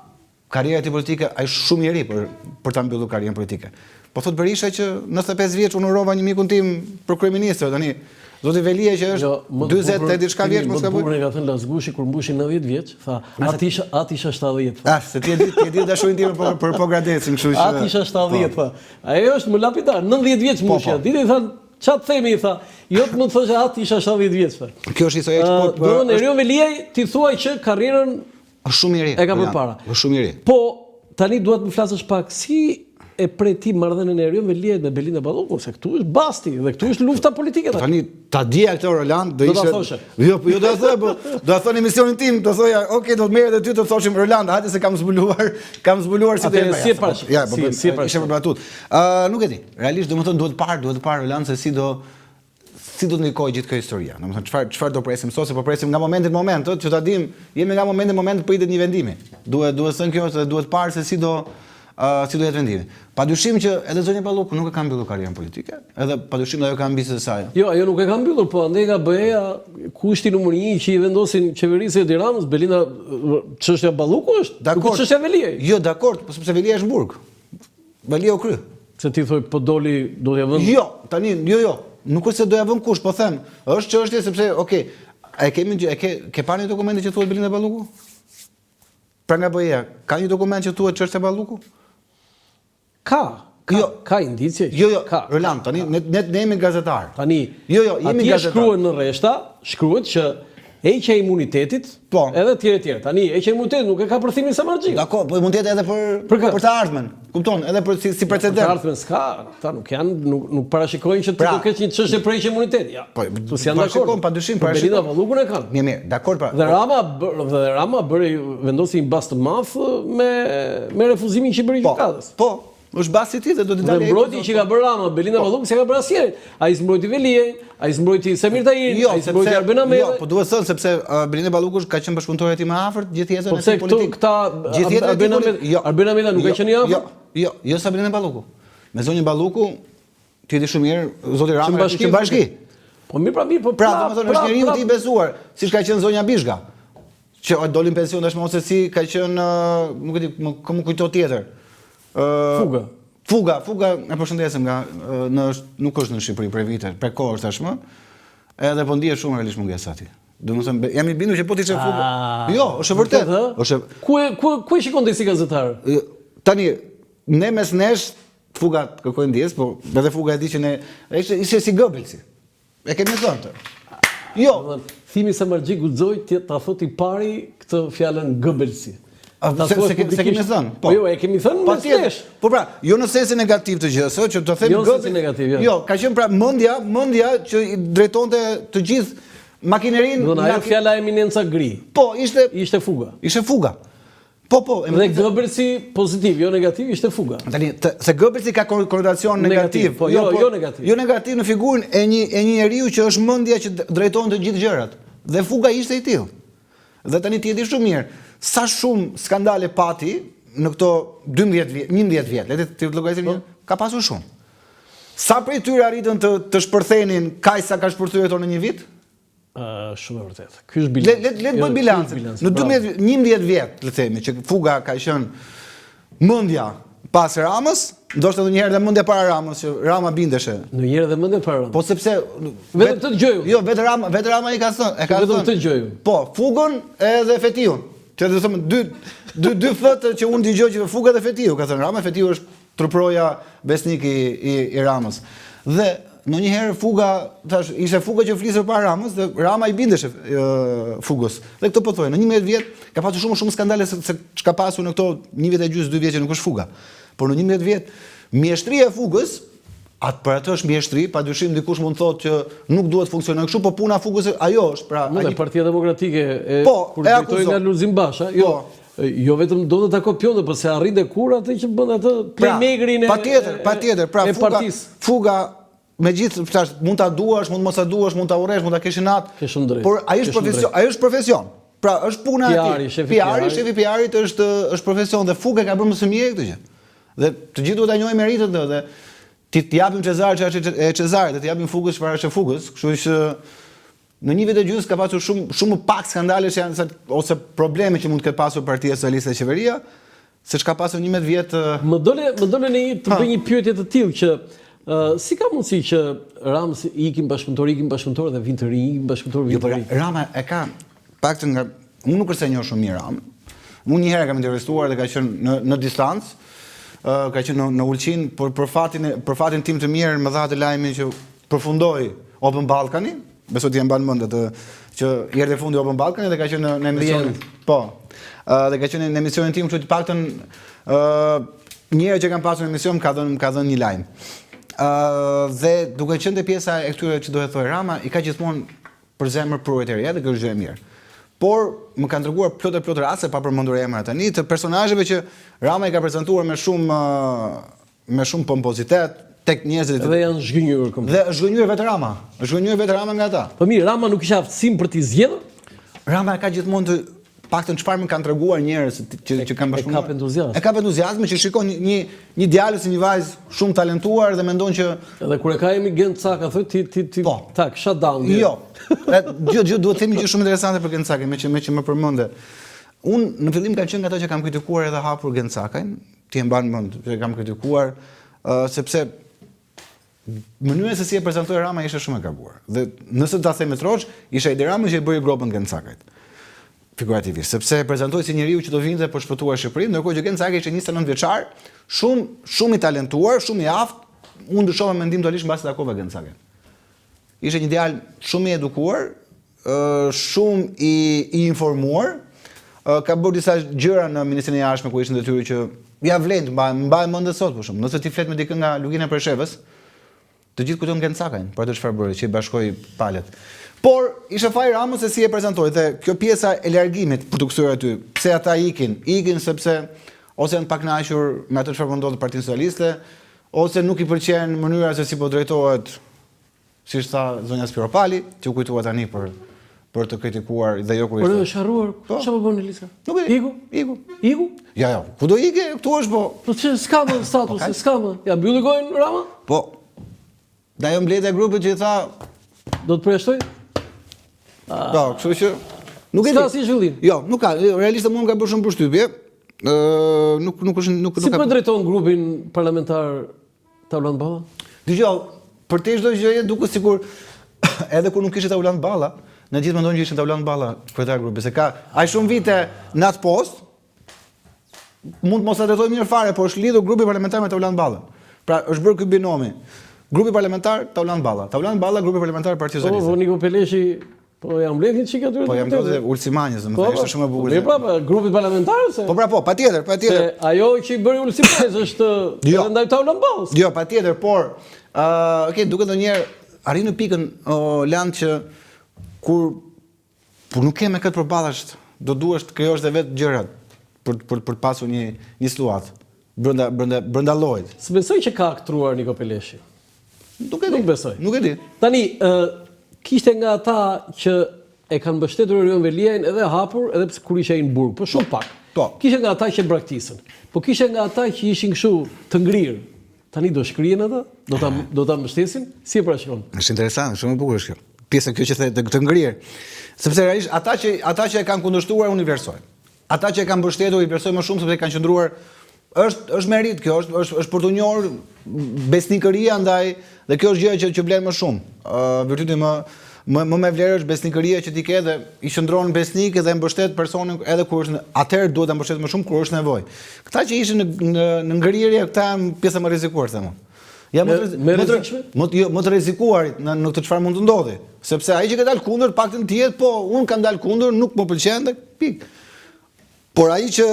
karriera e tij politike ai është shumë i ri për për ta mbyllur karrierën politike. Po thot Berisha që 95 vjeç unë urova një mikun tim për kryeministër tani. Zoti Veliaj që është jo, 40 e diçka vjeç mos ka bërë. Më ka thënë Lasgushi kur mbushi 90 vjeç, tha, atë isha atë isha 70. Ah, se ti e di, ti e di dashurinë time për për Pogradecin, kështu që. Atë isha 70, po. tha. Ajo është më lapidar, 90 vjeç po, mbushi. Po. Ditë i than, ça të themi i tha, jo të mund të thoshe atë isha 70 vjeç, tha. Kjo është historia që po. Do të Erion Veliaj ti thuaj që karrierën Është shumë i ri. E ka përpara. Është shumë i ri. Po tani dua të më flasësh pak si e pret ti marrëdhënien e Erion Veliajt me Belinda Ballukun, se këtu është basti dhe këtu është lufta politike tani. Tani ta dija këtë Roland, do ishte. Do ta thoshe. Jo, po jo do ta thoja, po do ta thonë emisionin tim, do thoja, ok, do të merret edhe ty të thoshim Roland, hajde se kam zbuluar, kam zbuluar si do të si e pash. Ja, po si, si e pash. Ishte për batut. Ë, nuk e di. Realisht domethënë duhet parë, duhet parë Roland se si do si do të ndikojë gjithë kjo historia. Domethënë çfarë çfarë do presim sot, se po presim nga momenti në moment, ë, që ta dim, jemi nga momenti në moment pritet një vendimi. Duhet duhet thënë kjo se duhet parë se si do uh, si do jetë vendimi. Padyshim që edhe zonja Balluku nuk e ka mbyllur karrierën politike, edhe padyshim ajo ka ambiciet e saj. Jo, ajo nuk e ka mbyllur, po andej nga BE-ja kushti numër 1 që i vendosin qeverisë së Edi Ramës, Belinda çështja Balluku është, nuk është çështja Veliaj. Jo, dakord, po sepse Veliaj është në burg. Veliaj u kry. Se ti thoj po doli do t'ja vënë. Jo, tani jo jo, nuk është se do ja vënë kush, po them, është çështje sepse okay, a e kemi e ke ke parë një dokument që thuhet Belinda Balluku? Pra nga BE-ja, ka një dokument që thuhet çështja Balluku? Ka, ka, jo, ka indicie. Jo, jo, ka. Roland, tani ne ne ne jemi gazetar. Tani, jo, jo, jemi gazetar. Shkruhet në rreshta, shkruhet që heqja e imunitetit, po. edhe të tjerë tjerë. Tani heqja e imunitetit nuk e ka për Thimin Samarxhiun. Dakor, po mund të jetë edhe për për, për të ardhmen. Kupton, edhe për si, si precedent. Për të ardhmen s'ka, ata nuk janë nuk nuk parashikojnë që ti pra, do kesh një çështje për heqje imuniteti. Ja. Po, tu s'janë dakord. Pa dyshim, parashikon. Belinda Ballukun e kanë. Mirë, mirë, dakord pra. Dhe po. Rama dhe Rama bëri vendosi një bast të madh me me refuzimin që i bëri po, gjykatës. Po, është basti i tij dhe do të dalë. Dhe mbrojtjen që ka bërë Rama, Belinda po. Ballukun s'e ka bërë asnjërit. Ai s'mbrojti Veliajn, ai s'mbrojti Samir Tahirin, jo, ai s'mbrojti Arben Ahmetajn. Jo, po duhet thënë sepse uh, Belinda Balluku ka qenë bashkëpunëtori i tij më afërt gjithë jetën po e tij politik. Po pse këta gjithë jetën Arben Ahmetaj, jo, Arben Ahmetaj nuk jo, ka qenë i afërt? Jo, jo, jo sa Belinda Balluku. Me zonjën Balluku Ti e di shumë mirë, zoti Rama është në bashki. Po mirë pra mirë, po pra, domethënë është njeriu i besuar, siç ka qenë zonja Bizhga, që doli në pension tashmë ose si ka qenë, nuk e di, më kë më kujto tjetër. Ë Fuga. Fuga, Fuga e përshëndesim nga në nuk është në Shqipëri prej vitesh, prej kohësh tashmë. Edhe po ndihet shumë realisht mungesa e tij. Domethënë, jam i bindur që po të ishte Fuga. Ah, jo, është e vërtetë. Është Ku e ku ku e shikon ti si gazetar? Tani ne mes nesh Fuga të kërkoj ndjesë, po edhe Fuga e di që ne ishte ishte si Goebbelsi. E kemi thënë këtë. Jo, Thimi Samarxhi guxoi të ta thotë i pari këtë fjalën Goebbelsi. A, se, se, se kemi thënë, po. Po jo, e kemi thënë mes nesh. Po pra, jo në sensin negativ të gjësë, që të them jo në sensin negativ, jo. Jo, ka qenë pra mendja, mendja që i drejtonte të gjithë makinerinë. Do ajo fjala eminenca gri. Po, ishte ishte Fuga. Ishte Fuga. Po, po. Dhe Goebbelsi pozitiv, jo negativ, ishte Fuga. Tani, të, se Goebbelsi ka konotacion negativ. Po, jo, po, jo negativ. Jo negativ në figurën e një e një njeriu që është mendja që drejton të gjithë gjërat. Dhe Fuga ishte i tillë. Dhe tani ti e di shumë mirë, sa shumë skandale pati në këto 12 vjet, 11 vjet, le të të llogarisim po. ka pasur shumë. Sa prej tyre arritën të të shpërthenin kaq sa ka shpërthyer ato në një vit? Shumë e vërtetë. Ky është bilanci. Le le të bëjmë bilancin. Në 12 11 vjet, le të themi, që Fuga ka qenë mendja pas Ramës, ndoshta ndonjëherë dhe mendja para Ramës, që Rama bindeshe. Ndonjëherë dhe mendja para Ramës. Po sepse vetëm të dëgjoj. Jo, vetë Rama, vetë Rama i ka thënë, e ka thënë. Vetëm të dëgjoj. Po, Fugën edhe Fetiun. Që do të them dy dy dy fëtë që unë dëgjoj që Fuga dhe Fetiu, ka thënë Rama, Fetiu është truproja besnik i, i, i Ramës. Dhe ndonjëherë Fuga, thash, ishte Fuga që fliste para Ramës dhe Rama i bindeshe Fugës. Dhe këtë po thoj, në 11 vjet ka pasur shumë shumë skandale se, se ç'ka pasur në këto një vjet e gjysmë, dy vjet që nuk është Fuga. Por në 11 vjet mjeshtria e Fugës atë për atë është mjeshtri, pa dyshim dikush mund të thotë që nuk duhet të funksionojë kështu, po puna e Fugës ajo është, pra, ai Partia Demokratike e po, kur drejtohej nga Lulzim Basha, jo, po. Jo vetëm donte ta kopjonte, po s'e arrinte kurrë atë që bënte atë pra, playmakerin e Patjetër, patjetër, pra e fuga, partisë. Fuga me gjithë tash mund ta duash, mund mos ta duash, mund ta urresh, mund ta kesh inat. Ke shumë drejt. Por ai është profesion, ai është profesion. Pra është puna e tij. Shefi PR-i, shefi PR-it është është profesion dhe Fuga e ka bërë më së miri këtë gjë. Dhe të gjithë duhet ta njohim meritën dhe, dhe t'i t'i japim Cezarit çfarë është e Cezarit, dhe t'i japim Fugës çfarë është e Fugës, kështu që Në një vit e gjysmë ka pasur shumë shumë më pak skandale që janë se, ose probleme që mund të ketë pasur Partia Socialiste dhe qeveria, se ç'ka pasur 11 vjet. Më dole më dole në një të bëj një pyetje të tillë që uh, si ka mundësi që Ramës i ikin bashkëpunëtorë, ikin bashkëpunëtorë dhe vijnë të rinj, ikin bashkëpunëtorë, vijnë jo, të rinj. Rama e ka paktën nga unë nuk është se e njoh shumë mirë Ramën. Unë një herë e kam intervistuar dhe ka qenë në në distancë, uh, ka qenë në në Ulqin, por për fatin për fatin tim të mirë më dha atë lajmin që përfundoi Open Balkani, besoj ti e mban mend atë që i erdhi fundi Open Balkani dhe ka qenë në, në emisionin. Po. Ë dhe ka qenë në emisionin tim, kështu të paktën ë një herë që kam pasur në emision më ka dhënë më ka dhënë një lajm. Ë dhe duke qenë te pjesa e këtyre që do të thojë Rama, i ka gjithmonë për zemër prurjet e reja dhe kjo është gjë e mirë. Por më kanë treguar plot e plot raste pa përmendur emra tani të personazheve që Rama i ka prezantuar me shumë me shumë pompozitet tek njerëzit dhe janë zhgënjyer komplet. Dhe është zhgënjyer vetë Rama. Është zhgënjyer vetë Rama nga ata. Po mirë, Rama nuk kishte aftësinë për t'i zgjedhur? Rama e ka gjithmonë të paktën çfarë më kanë treguar njerëz që që kanë bashkëpunuar. E kap entuziazmin. E kap entuziazmin që shikon një një, një djalë ose një vajzë shumë talentuar dhe mendon që Edhe kur e ka emrin Gent Caka, thotë ti ti ti po. tak shut down. Jo. Gjë gjë duhet të themi gjë shumë interesante për Gent Cakën, meqë meqë më përmende. Unë në fillim kam qenë nga ata që kam kritikuar edhe hapur Gent Cakajn, Ti e mban mend, që e kam kritikuar, uh, sepse mënyra se si e prezantoi Rama ishte shumë e gabuar. Dhe nëse do ta themi troç, ishte Edi Rama që i bëri gropën Gent Cakajt. Figurativisht, sepse e prezantoi si njeriu që do vinte për shpëtuar Shqipërinë, ndërkohë që Gent Cakaj ishte 29 vjeçar, shumë shumë i talentuar, shumë i aftë. Unë ndryshova mendim totalisht mbasi takova Gent Cakajn. Ishte një djalë shumë i edukuar, shumë i i informuar, ka bërë disa gjëra në Ministrinë e Jashtme ku ishte në detyrë që ja vlen të mbahen, mbahen mend sot për shembull. Nëse ti flet me dikë nga Lugina e Preshevës, të gjithë kujtojnë Gent Cakajn për atë çfarë bëri, që i bashkoi palët. Por ishte faji i Ramës se si e prezantoi dhe kjo pjesa e largimit për t'u kthyer aty, pse ata ikin? Ikin sepse ose janë të pakënaqur me atë çfarë po ndodh në Partinë Socialiste, ose nuk i pëlqen mënyra se si po drejtohet Siç tha zonja Spiropali, që u kujtua tani për për të kritikuar dhe jo kur ishte. Por është harruar, po. çfarë po bën Elisa? Nuk e di. Iku? Iku. Iku? Ja, ja, ku do ikë? Këtu është po. Po ç'e s'ka më status, po, s'ka më. Ja mbylli gojën Rama? Po. Dhe ajo mbledhja e grupit që i tha do të përjashtoj? Ah. Po, kështu që nuk e di. S'ka si zhvillim. Jo, nuk ka. Realisht mua më ka bërë shumë përshtypje. Ë, nuk nuk është nuk nuk ka. Si po drejton grupin parlamentar Taulant Balla? Dëgjo, përtej çdo gjëje duket sikur edhe kur nuk ishte Taulant Balla, ne gjithë mendojmë që ishte Taulant Balla kryetar grupi, se ka aq shumë vite në atë post, mund të mos e drejtojë mirë fare, por është lidhur grupi parlamentar me Taulant Ballën. Pra, është bërë ky binomi. Grupi parlamentar Taulant Balla. Taulant Balla, grupi parlamentar Partisë po, Socialiste. Po, po Niko Peleshi Po ia mbledh një çikë atyre. Po ia mbledh Ulsi Manjës, domethënë po, ishte shumë e bukur. Po pra, po, grupit parlamentar se. Po pra po, patjetër, patjetër. Se ajo që i bëri Ulsi Manjës është jo. edhe ndaj Taulant Ballës. Jo, patjetër, por ë, uh, okay, duket ndonjëherë arrin në pikën o Land që kur kur nuk ke me kë të përballesh, do duhesh të krijosh dhe vetë gjërat për për për të pasur një një situatë brenda brenda brenda llojit. S'besoj që ka aktruar Niko Peleshi. Nuk e di. Nuk besoj. Nuk e di. Tani, ë kishte nga ata që e kanë mbështetur Erion Veliajn edhe hapur, edhe pse kur ishte ai në burg, po shumë pak. Po. Kishte nga ata që braktisën. Po kishte nga ata që ishin kështu të ngrirë. Tani do shkrihen ata? Do ta do ta mbështesin? Si e parashikon? Është interesant, shumë e bukur është kjo. Pjesa kjo që the të, të ngrirë. Sepse realisht ata që ata që e kanë kundërshtuar unë i vlerësoj. Ata që e kanë mbështetur i vlerësoj më shumë sepse kanë qëndruar është është meritë kjo, është është është për t'u njohur besnikëria ndaj dhe kjo është gjëja që që vlen më shumë. Ë uh, virtyti më më më me vlerë është besnikëria që ti ke dhe i qëndron besnik dhe mbështet personin edhe kur është atëherë duhet ta mbështet më shumë kur është nevojë. Këta që ishin në në, në ngrirje, këta janë pjesa më e rrezikuar them unë. Ja më të më të më të jo, më të rrezikuarit në në këtë çfarë mund të ndodhi, sepse ai që ka dalë kundër, paktën të jetë, po un kam dalë kundër, nuk më pëlqen dhe pikë. Por ai që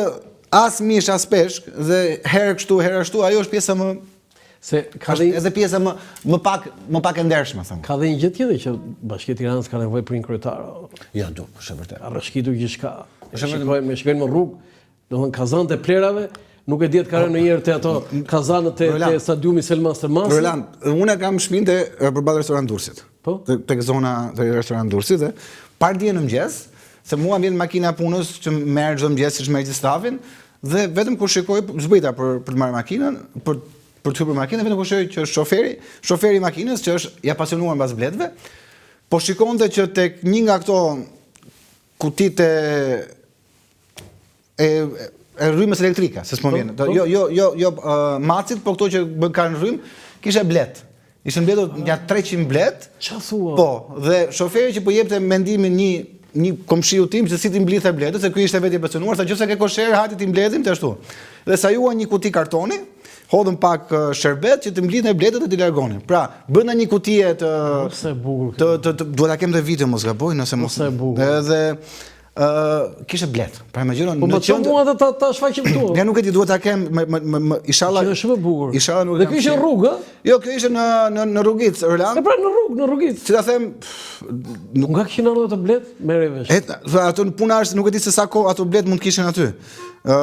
as mish as peshk dhe herë kështu, herë ashtu, ajo është pjesa më se ka dhe edhe pjesa më më pak më pak e ndershme them. Ka dhe një gjë tjetër që Bashkia e Tiranës ka nevojë për një kryetar. Ja, do, është e vërtetë. Ka rrëshqitur gjithçka. Është vërtetë. Shikojmë, shikojmë në rrugë, Domethënë kazanët e plehrave, nuk e di a të ka rënë ndonjëherë te ato kazanët te, te stadiumi Selman Stërmasi. Roland, unë e kam shpinë te përballë restorant Durrësit. Po? Te, tek zona te restorant Durrësit dhe pardje në mëngjes, se mua vjen makina e punës që merr çdo mëngjes siç merr gjithë stafin dhe vetëm kur shikoj zbrita për për të marrë makinën, për për të hyrë makinën, vetëm kur shikoj që është shoferi, shoferi i makinës që është i apasionuar mbas bletëve, po shikonte që tek një nga këto kutitë e e rrymës elektrike, se s'po po, vjen. Po. Jo, jo, jo, jo uh, macit, po këto që bën kanë rrymë, kishte bletë. Ishin mbledhur ah. nja 300 bletë. Ça thua? Po, dhe shoferi që po jepte mendimin një një komshiu tim se si t'i mblidhte bletët, se ky ishte vetë i apasionuar, tha nëse ke kosher, hajde t'i mbledhim të ashtu. Dhe sajuan një kuti kartoni, hodhën pak sherbet që të mblidhnin bletët dhe t'i largonin. Pra, brenda një kutie të Sa e bukur. Të të, të duhet ta kem dhe video mos gaboj, nëse mos. Sa e bukur. Edhe ë kishte bletë. Pra imagjino po, në qendër. Po mua ta ta shfaqim këtu. Ja nuk e di, duhet ta kem më më më, më inshallah. Është shumë e bukur. Inshallah nuk e kam. Dhe kjo ishte në rrugë, ë? Jo, kjo ishte në në në rrugicë, Roland. E pra në rrugë, në rrugicë. Si ta them, nuk nga kishin ardhur ato bletë, merre vesh. E, ato në puna është, nuk e di se sa kohë ato bletë mund të kishin aty. Ë,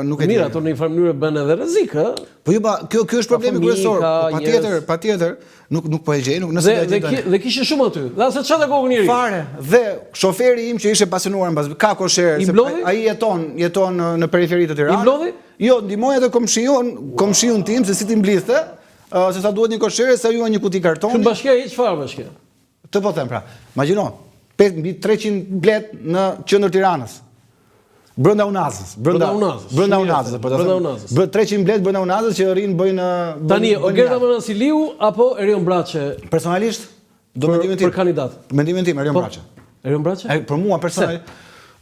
nuk e di. Mirë, ato në një farë mënyrë bën edhe rrezik, ë? Po jo, ba, kjo kjo është problemi kryesor. Po, patjetër, patjetër. Nuk nuk po e gjej, nuk nëse do e gjej. Dhe dhe kishte shumë aty. Dhe as e çante kokën njeri. Fare. Dhe shoferi im që ishte pasionuar mbas ka kosher, se ai jeton, jeton në, në periferi të Tiranës. I mblodhi? Jo, ndihmoi atë komshiun, komshiun tim se si t'i mblidhte, uh, se sa duhet një kosher, sajuan një kuti kartoni. Kjo bashkia hiç fare bashkia. Të po them pra. Imagjino, mbi 300 bletë në qendër Tiranës. Brenda unazës, brenda unazës. Brenda unazës, po ta them. Brenda unazës. Bë 300 bletë brenda unazës që rrin bëjnë Tani Ogerta Manastirliu apo Erion Braçe? Personalisht, do mendimin tim. Për kandidat. Mendimin tim Erion po. Braçe. Erion Braçe? E, për mua personalisht.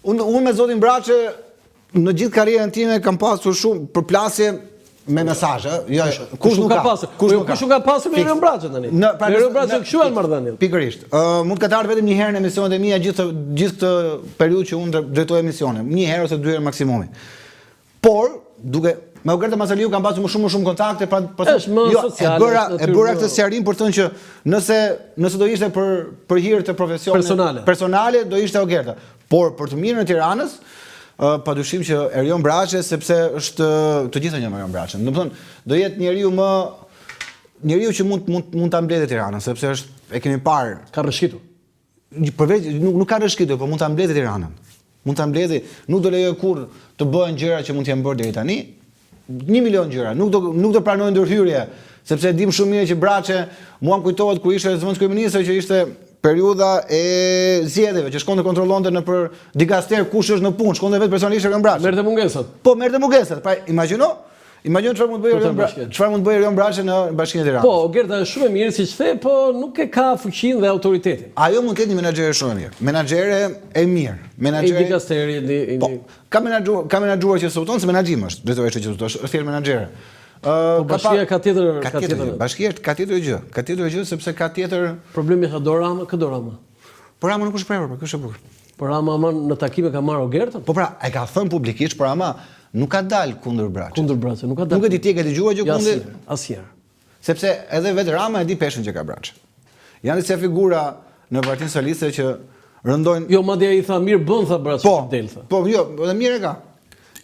Unë unë me zotin Braçe në gjithë karrierën time kam pasur shumë përplasje me mesazhe, jo, kush nuk ka pasur, kush jo, nuk ka, kush nuk ka pasur me Erion Braçen tani. Në, pra, Erion Braçe kështu janë marrëdhëniet. Pikërisht. Ë mund të ketë ardhur vetëm një herë në emisionet e mia gjithë gjithë këtë periudhë që unë drejtoj emisione, një herë ose dy herë maksimumi. Por, duke me Ogerta Manastirliun kam pasur më shumë më shumë kontakte, pra, pra është më jo, sociale. E bëra e bëra këtë sqarim për të thënë që nëse nëse do ishte për për hir të profesionit personale, personale do ishte Ogerta. Por për të mirën e Tiranës, padyshim që Erion Braçe sepse është të gjithë e njohim Erion Braçen. Domethënë, do jetë njeriu më njeriu që mund mund mund ta mbledhë Tiranën, sepse është e kemi parë. Ka rrëshqitur. Përveç nuk nuk ka rrëshqitur, por mund ta mbledhë Tiranën. Mund ta mbledhë, nuk do lejojë kurrë të bëhen gjëra që mund të jenë bërë deri tani. Një milion gjëra, nuk do nuk do pranojë ndërhyrje, sepse e dimë shumë mirë që Braçe, mua më kujtohet kur ishte zëvendëskryeministër që ishte periudha e zgjedhjeve, që shkonte kontrollonte nëpër dikaster kush është në punë, shkonte vetë personalisht Erion Braçe. Merrte mungesat. Po merrte mungesat. Pra imagjino, imagjino çfarë mund të bëjë Erion Braçe, çfarë mund të bëjë Erion Braçe në Bashkinë e Tiranës. Po, Ogerta është shumë e mirë siç the, po nuk e ka fuqinë dhe autoritetin. Ajo mund të jetë një menaxhere shumë e mirë. Menaxhere e mirë. Menaxhere e dikasterit, i po, Ka menaxhuar, ka menaxhuar QSUT-në, se menaxhim është, drejtoreshë e QSUT-së, është thjesht menaxhere. Ë po bashkia ka tjetër ka tjetër. Gjë. Bashkia ka tjetër gjë, ka tjetër gjë sepse ka tjetër Problemi është do Rama, kë do Rama? Po Rama nuk është shprehur, po kjo është e bukur. Po Rama ama në takime ka marrë Ogertën. Po pra, e ka thënë publikisht, por ama nuk ka dalë kundër Braçes. Kundër Braçes, nuk ka dalë. Nuk e di ti e ke dëgjuar gjë kundër? Asnjëherë. Sepse edhe vetë Rama e di peshën që ka Braçe. Janë disa figura në Partinë Socialiste që rëndojnë Jo, madje ai tha mirë bën tha Braçe po, del tha. Po, jo, edhe mirë e ka.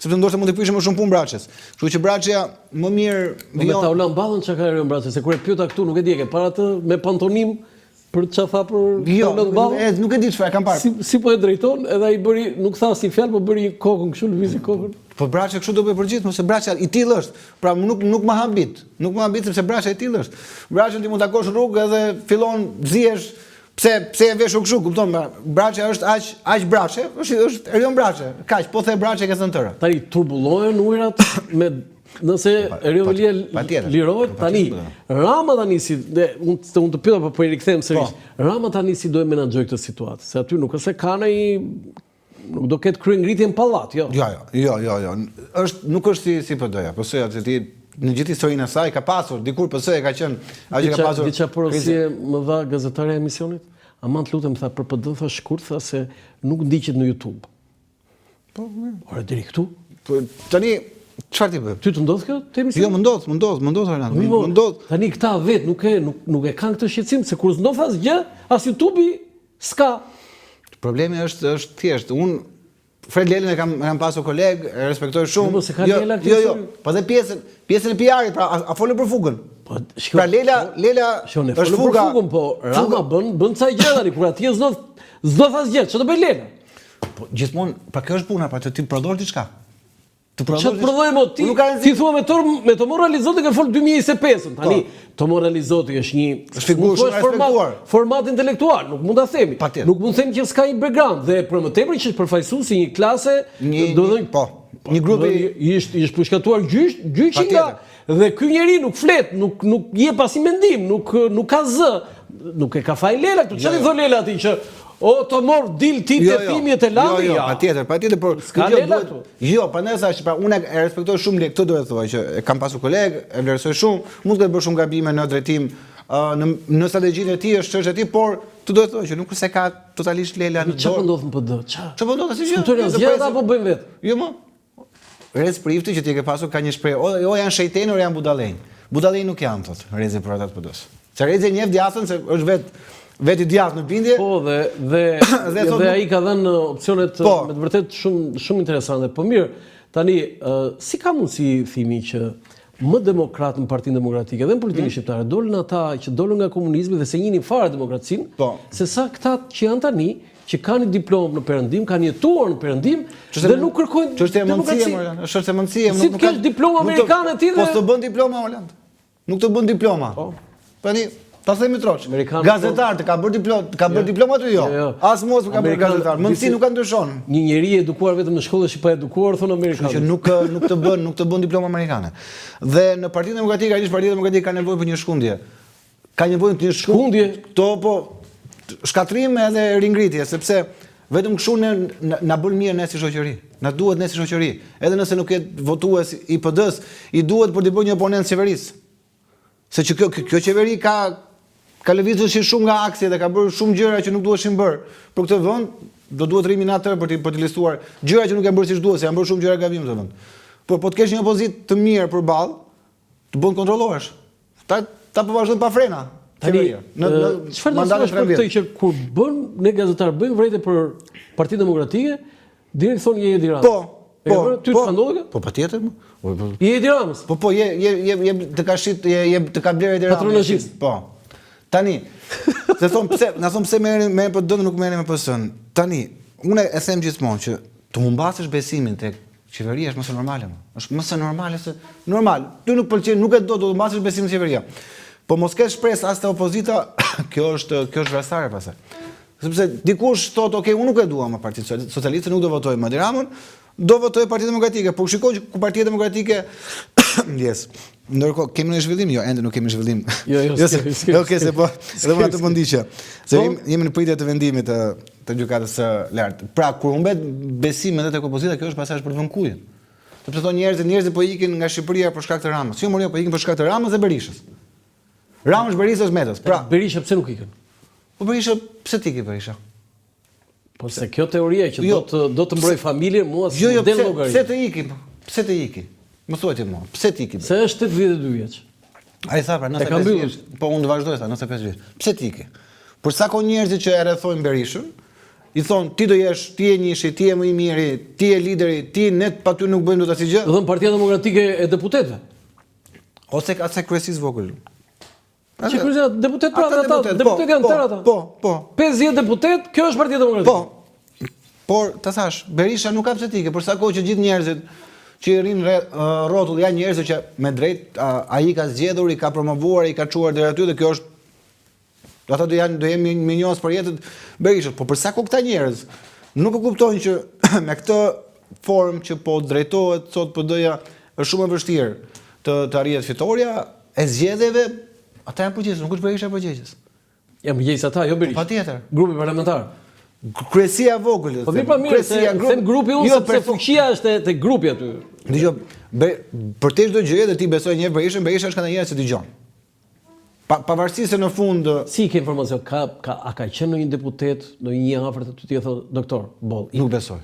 Sepse ndoshta mund të prishë më shumë punë Braçes. Kështu që Braçja më mirë po vijon. Po me Taulant Ballën çka ka Erion Braçe, se kur e pyeta këtu nuk e di e ke parë atë me pantonim për çfarë tha për jo, Taulant Ballën? Jo, nuk e di çfarë kam parë. Si, si po e drejton, edhe ai bëri, nuk tha asnjë fjalë, po bëri kokën kështu, lëvizi kokën. Po Braçe kështu do bëjë për gjithë, se Braçja i tillë është. Pra nuk nuk më habit. Nuk më habit sepse Braçja i tillë është. Braçen ti mund ta takosh në rrugë edhe fillon zihesh pse pse e veshur kështu, kupton? Pra, Braçja është aq aq Braçe, është është Erion Braçe. Kaq, po the Braçe ke thënë tërë. Tani turbullohen ujërat me Nëse po, Erion Veliaj lirohet tani, Rama tani si dhe unë të unë të pyeta po po i rikthehem sërish. Po. Rama tani si do e menaxhojë këtë situatë? Se aty nuk është se ka ndonjë nuk do ketë kryengritje në pallat, jo. Jo, jo, jo, jo, jo. Është nuk është si si PD-ja, PS-ja se ti në gjithë historinë e saj ka pasur, dikur PS-ja ka qenë, ajo që ka pasur. Di çfarë porosie më dha gazetarja e emisionit? Aman të lutem tha për PD tha shkurt tha se nuk ndiqet në YouTube. Po, mirë. Ore deri këtu? Po tani çfarë ti bëj? Ty të ndodh kjo te emisioni? Jo, më ndodh, më ndodh, më ndodh Orlando, po, më ndodh. Tani këta vet nuk e nuk nuk e kanë këtë shqetësim se kur s'ndodh asgjë, as YouTube-i s'ka. Problemi është është thjesht, unë Fred Lelën e kam e kam pasur koleg, e respektoj shumë. Jo, po se ka jo, Lela jo, jo, po dhe pjesën, pjesën e PR-it, pra a, a folën për Fugën? Po, shiko, pra Lela, Lela shiko, ne është Fuga. Për Fugën, po Rama bën bën ca gjëra tani kur atje s'ndodh s'ndodh asgjë, ç'do bëj Lela? Po gjithmonë, pra kjo është puna, pra të ti prodhosh diçka. Të prodhosh. Ç'të prodhoj mo ti? Nuk ka rëndësi. Ti thua me Tor me Tomorr Alizotin ke fol 2025-ën. Tani po. Tomorr Alizoti është një është figurë shumë e respektuar. Format intelektual, nuk mund ta themi. Nuk mund të themi që s'ka një background dhe për më tepër që është përfaqësues i një klase, do të thënë po. Një grup i është i është pushkatuar gjyq, gjyqi nga Dhe ky njeri nuk flet, nuk nuk jep asnjë mendim, nuk nuk ka zë, nuk e ka faj Lela këtu. Çfarë i thotë Lela atij që o Tomorr dil ti te jo, jo. thimi e te Landi? Jo, jo, patjetër, patjetër, por s'ka Lela këtu. Jo, prandaj thashë, pra unë e respektoj shumë Lelën, këtë do të thoj që e kam pasur koleg, e vlerësoj shumë, mund të ketë bërë shumë gabime në drejtim në në strategjinë e tij është çështja e tij, por të do të thoj që nuk është se ka totalisht Lela në dorë. Çfarë po ndodh në PD? Çfarë? Çfarë po ndodh asgjë? Kuptojnë asgjë ata po bëjnë vetë. Jo më. Rez Prifti që ti e ke pasur ka një shprehje, o, o janë shejtenë, o janë budallenj. Budallenj nuk janë, thotë Rezi për ata të PD-së. Se Rezi e njeh djathtën se është vetë vetë i djathtë në bindje. Po dhe dhe dhe, dhe ai ka dhënë opsionet po. me të vërtetë shumë shumë interesante. Po mirë, tani si ka mundësi thimi që më demokrat në Partinë Demokratike dhe në politikën mm. shqiptare dolën ata që dolën nga komunizmi dhe s'e njihnin fare demokracinë, po. se sa këta që janë tani, që kanë një diplomë në perëndim, kanë jetuar në perëndim dhe nuk kërkojnë çështje mendësie, është çështje mendësie, si të kesh diplomë amerikane ti dhe Po s'të bën diploma Orland. Nuk të bën diploma. Po. Tani. Ta themi troç. Gazetar të ka bërë diplomë, të ka bërë jo. diplomë aty jo. jo. jo. As mua s'më ka bërë gazetar. Mendësi nuk ka ndryshon. Një njeri i edukuar vetëm në shkollë është i paedukuar, thonë amerikanët. Kështu që nuk nuk të bën, nuk të bën diplomë amerikane. Dhe në Partinë Demokratike, realisht Partia Demokratike ka nevojë për një shkundje. Ka nevojë për një shkundje. Këto po shkatërrim edhe ringritje, sepse vetëm kështu ne na bën mirë ne si shoqëri. Na duhet ne si shoqëri. Edhe nëse nuk je votues i PD-s, i duhet për të bërë një oponent qeverisë. Se që kjo, kjo qeveri ka ka lëvizur si shumë nga aksi dhe ka bërë shumë gjëra që nuk duheshin bërë. Për këtë vend do duhet rrimë një natë për të për të listuar gjëra që nuk janë bërë siç duhet, se janë bërë shumë gjëra gabim në këtë vend. Por po të kesh një opozitë të mirë përballë, të bën kontrollohesh. Ta ta po vazhdon pa frena. Tani, në në çfarë do të thuash për këtë që kur bën ne gazetar bëjmë vërejtje për Partinë Demokratike, Direkt thonë je Edi Rama. Po, po. Ty të ka ndodhur kjo? Po patjetër. Po, po. Je Edi Ramës. Po po, je je je je të ka shit, je je të ka blerë Edi Rama. Patronazhist. Po. Tani, se thon pse, na thon pse merreni me PD-n nuk merreni me PS-n. Tani, unë e them gjithmonë që të humbasësh besimin tek qeveria është më se normale. Më. Është më se normale se normal. Ty nuk pëlqen, nuk e do, do të humbasësh besimin te qeveria. Po mos kesh shpresë as te opozita, kjo është kjo është vrastare pastaj. Sepse dikush thotë, ok, unë nuk e dua më Partinë Socialiste, nuk do votoj më Edi Ramën, do votoj Partinë Demokratike, por shikoj që ku Partia Demokratike ndjesë. Ndërkohë, kemi një zhvillim? Jo, ende nuk kemi zhvillim. Jo, jo, jo, se, jo, okay, se po, edhe unë atë po ndiqja. Se po? jemi në pritje të vendimit të, të gjykatës së lartë. Pra, kur humbet besimi edhe tek opozita, kjo është pastaj për të vënë kujën. Sepse thonë njerëzit, njerëzit po ikin nga Shqipëria për shkak të Ramës. Jo, more, jo, po ikin për shkak të Ramës dhe Berishës. Ramës, Berishës, Metës. Pra, Berisha pse nuk ikën? Po Berisha, pse të ikë Berisha? Po se kjo teoria që jo, do të do të mbroj familjen mua si jo, jo, del llogari. Pse të iki? Po? Pse të iki? Më thuaj ti mua, pse të iki? Se është 82 vjeç. Ai tha pra 95 vjeç. Po unë do vazhdoj tha 95 vjeç. Pse të iki? Për sa kohë njerëzit që e rrethojnë Berishën, i thonë ti do jesh, ti je njëshi, ti je më i miri, ti je lideri, ti ne pa ty nuk bëjmë dot asgjë. Do thënë Partia Demokratike e deputetëve. Ose asaj kryesisë vogël. Që kryesia deputet pra ata, deputet, po, deputet janë po, tërë ata. Po, po. 50 deputet, kjo është Partia Demokratike. Po. Por, të thash, Berisha nuk ka pse të ikë, për sa kohë që gjithë njerëzit që i rrinë rrotull janë njerëz që me drejt ai i ka zgjedhur, i ka promovuar, i ka çuar deri aty dhe kjo është Ata do janë do jenë mirënjohës për jetën Berishës, po për sa kohë këta njerëz nuk e kuptojnë që me këtë formë që po drejtohet sot PD-ja është shumë e vështirë të të arrihet fitorja e zgjedhjeve, ata janë përgjegjës, nuk është Berisha përgjegjës. Janë përgjegjës ata, jo Berisha. Po patjetër. Grupi parlamentar. Kryesia e vogël. Po mirë, po mirë, kryesia grupi. Them grupi unë jo, sepse fuqia është te grupi aty. Dëgjo, për te çdo gjë dhe ti besoj njeh Berishën, Berisha është nga njerëz që dëgjon. Pa, pavarësisht se në fund Si ke informacion, ka ka a ka qenë ndonjë deputet, ndonjë i afërt aty ti e thotë doktor, boll. Nuk besoj.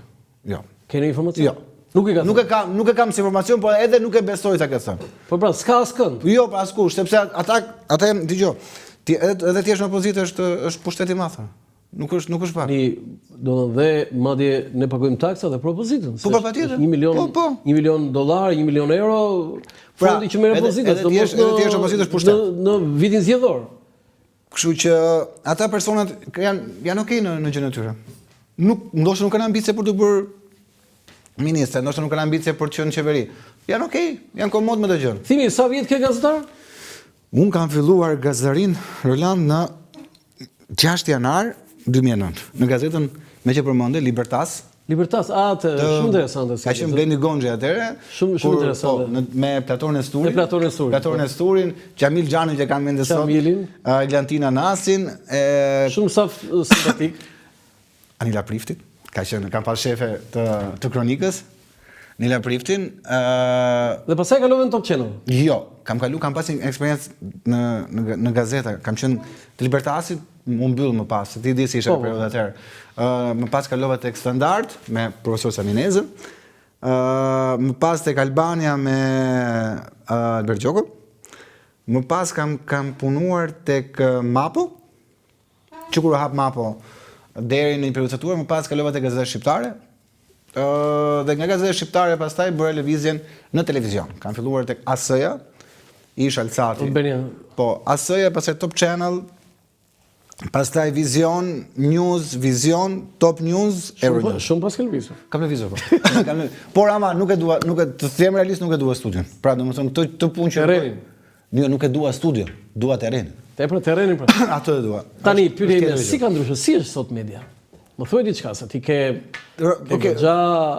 Jo. Ke ndonjë informacion? Jo. Nuk e ka. Nuk e kam, nuk e kam si informacion, por edhe nuk e besoj ta ketë thënë. Po pra, s'ka askënd. Jo, pra askush, sepse ata ata janë, dëgjo, ti edhe edhe ti je në opozitë është është pushtet i madh. Nuk është nuk është pak. Ni, do të dhe madje ne paguajmë taksa dhe për opozitën. Po po patjetër. 1 milion, po, po. 1 milion dollar, 1 milion euro pra, fondi që merr opozita, edhe ti je edhe ti je opozitë është pushtet. Në, në vitin zgjedhor. Kështu që ata personat janë janë okay në në gjënë e tyre. Nuk ndoshta nuk kanë ambicie për të bërë ministra, ndoshta nuk kanë ambicie për të qenë në qeveri. Janë okay, janë komod me të gjën. Thimi, sa vjet ke gazetar? Unë kam filluar gazetarinë Roland në 6 janar 2009 në gazetën meqë përmende Libertas. Libertas, a të, shumë interesante. Ka qenë Blendi Gonxhe atëherë. Shumë shumë interesante. Po, në, me Plator Nesturin. Me Plator Nesturin. Plator po. Nesturin, Qamil Xhanin që kam mend sot. Qamilin. Eglantina Nasin, e Shumë staf simpatik. Anila Priftin, ka qenë, kam pas shefe të të kronikës. Anila Priftin, ë Dhe pastaj kalove në Top Channel. Jo, kam kalu, kam pas një eksperiencë në në në gazeta, kam qenë te Libertasi, u mbyll më pas, ti di si ishte po, po. periudha atëherë. Ë më pas kalova tek Standard me profesor Saminezën. Ë më pas tek Albania me Albert Gjokën. Më pas kam kam punuar tek Mapo, Që kur u hap Mapo deri në një periudhë të caktuar, më pas kalova te Gazeta Shqiptare. Ë dhe nga Gazeta Shqiptare pastaj bëra lëvizjen në televizion. Kam filluar tek AS-ja, ish Alsati. Po, AS-ja, pastaj Top Channel, pastaj Vizion, News, Vizion, Top News, Euronews. Shumë paske lëvizur. Kam lëvizur po. Kam lëvizur. Por ama nuk e dua, nuk e të them realisht nuk e dua studion. Pra, domethënë këtë këtë punë që Jo, nuk e dua studion, dua terrenin. Te pra terrenin pra. Atë e dua. Tani pyetja ime, si ka ndryshuar? Si është sot media? Më thuaj diçka se ti ke Okej.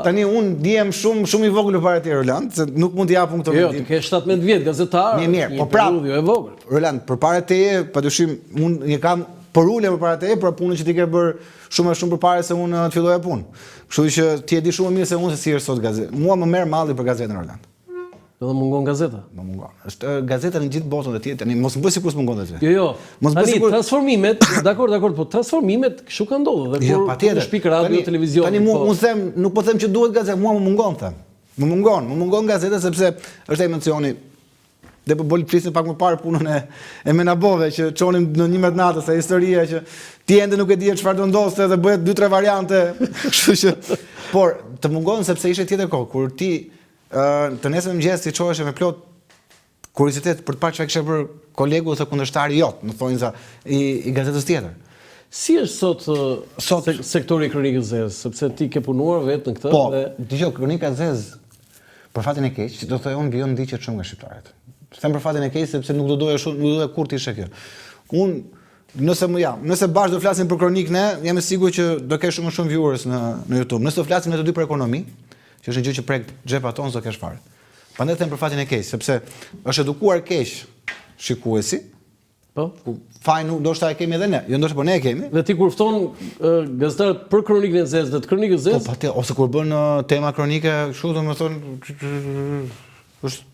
Tani unë ndihem shumë shumë i vogël përpara teje Roland, se nuk mund të jap unë këtë jo, mendim. Jo, ti ke 17 vjet gazetar. Mirë, mirë, po prapë. Jo e vogël. Roland, përpara teje, padyshim unë e kam përulem përpara teje për punën që ti ke bërë shumë e shumë përpara se unë të filloja punë. Kështu që ti e di shumë mirë se unë se si është sot gazeta. Mua më merr malli për gazetën Roland. Do të mungon gazeta. Më mungon. Është gazeta në gjithë botën dhe ti tani mos më bëj sikur s'mungon aty. Jo, jo. Mos bëj sikur transformimet, dakor, dakor, po transformimet kështu kanë ndodhur dhe jo, kur u shpik radio, televizion. Tani mua po. unë them, nuk po them që duhet gazeta, mua më mungon them. Më mungon, më mungon gazeta sepse është emocioni Dhe po bol flisnim pak më parë punën e e Menabove që çonim në 11 natës sa historia që ti ende nuk e dije çfarë do ndodhte dhe bëhet dy tre variante, kështu që por të mungon sepse ishte tjetër kohë kur ti Të nesërmen në mëngjes ti çoheshe me plot kuriozitet për të parë çfarë kishte bërë kolegu ose kundërshtari jot, në thonjëza, i, i gazetës tjetër. Si është sot, sot sektori i kronikës zezë, sepse ti ke punuar vetë në këtë po, dhe... dëgjo, kronika zezë, për fatin e keq, do thoja unë vijon ndiqet shumë nga shqiptarët. Them për fatin e keq sepse nuk do doja shumë, nuk do doja kurrë të ishte kjo. Unë Nëse më jam, nëse bashkë do flasim për kronikë ne, jam i sigurt që do kesh shumë më shumë viewers në në YouTube. Nëse do flasim ne të dy për ekonomi, që është një gjë që prek xhepat tonë, s'do kesh fare. Prandaj them për fatin e keq, sepse është edukuar keq shikuesi. Po. Ku fajin nuk ndoshta e kemi edhe ne. Jo ndoshta po ne e kemi. Dhe ti kur fton gazetarët për kronikën e zezë dhe të kronikës zezë? Po patjetër, ose kur bën tema kronike, kështu domethënë është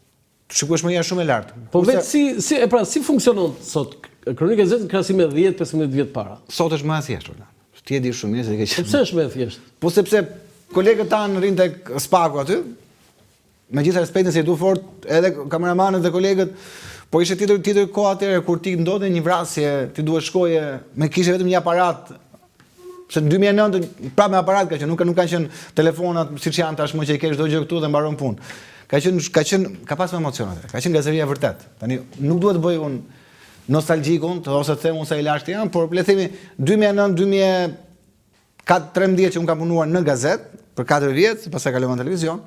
Shikueshmëria është shumë e lartë. Po vetë si si e pra si funksionon sot kronika e zezë në krahasim me 10-15 vjet para? Sot është më e thjeshtë, Roland. Ti e di shumë mirë se ke qenë. Po pse është më e thjeshtë? Po sepse kolegët tanë rrinë tek Spaku aty. Me gjithë respektin se i du fort edhe kameramanët dhe kolegët, po ishte tjetër tjetër kohë atëherë kur ti ndodhte një vrasje, ti duhet shkoje me kishe vetëm një aparat Se në 2009 prapë me aparat ka qenë, nuk nuk kanë qenë telefonat siç janë tashmë që i ke çdo gjë këtu dhe mbaron punë. Ka qenë ka qenë ka pasur emocion atë. Ka qenë gazetaria vërtet. Tani nuk duhet të bëj unë nostalgjikun, të ose të them unë sa i lashtë jam, por le të themi 2009 2013 që unë kam punuar në gazetë për 4 vjet, pastaj kalova në televizion.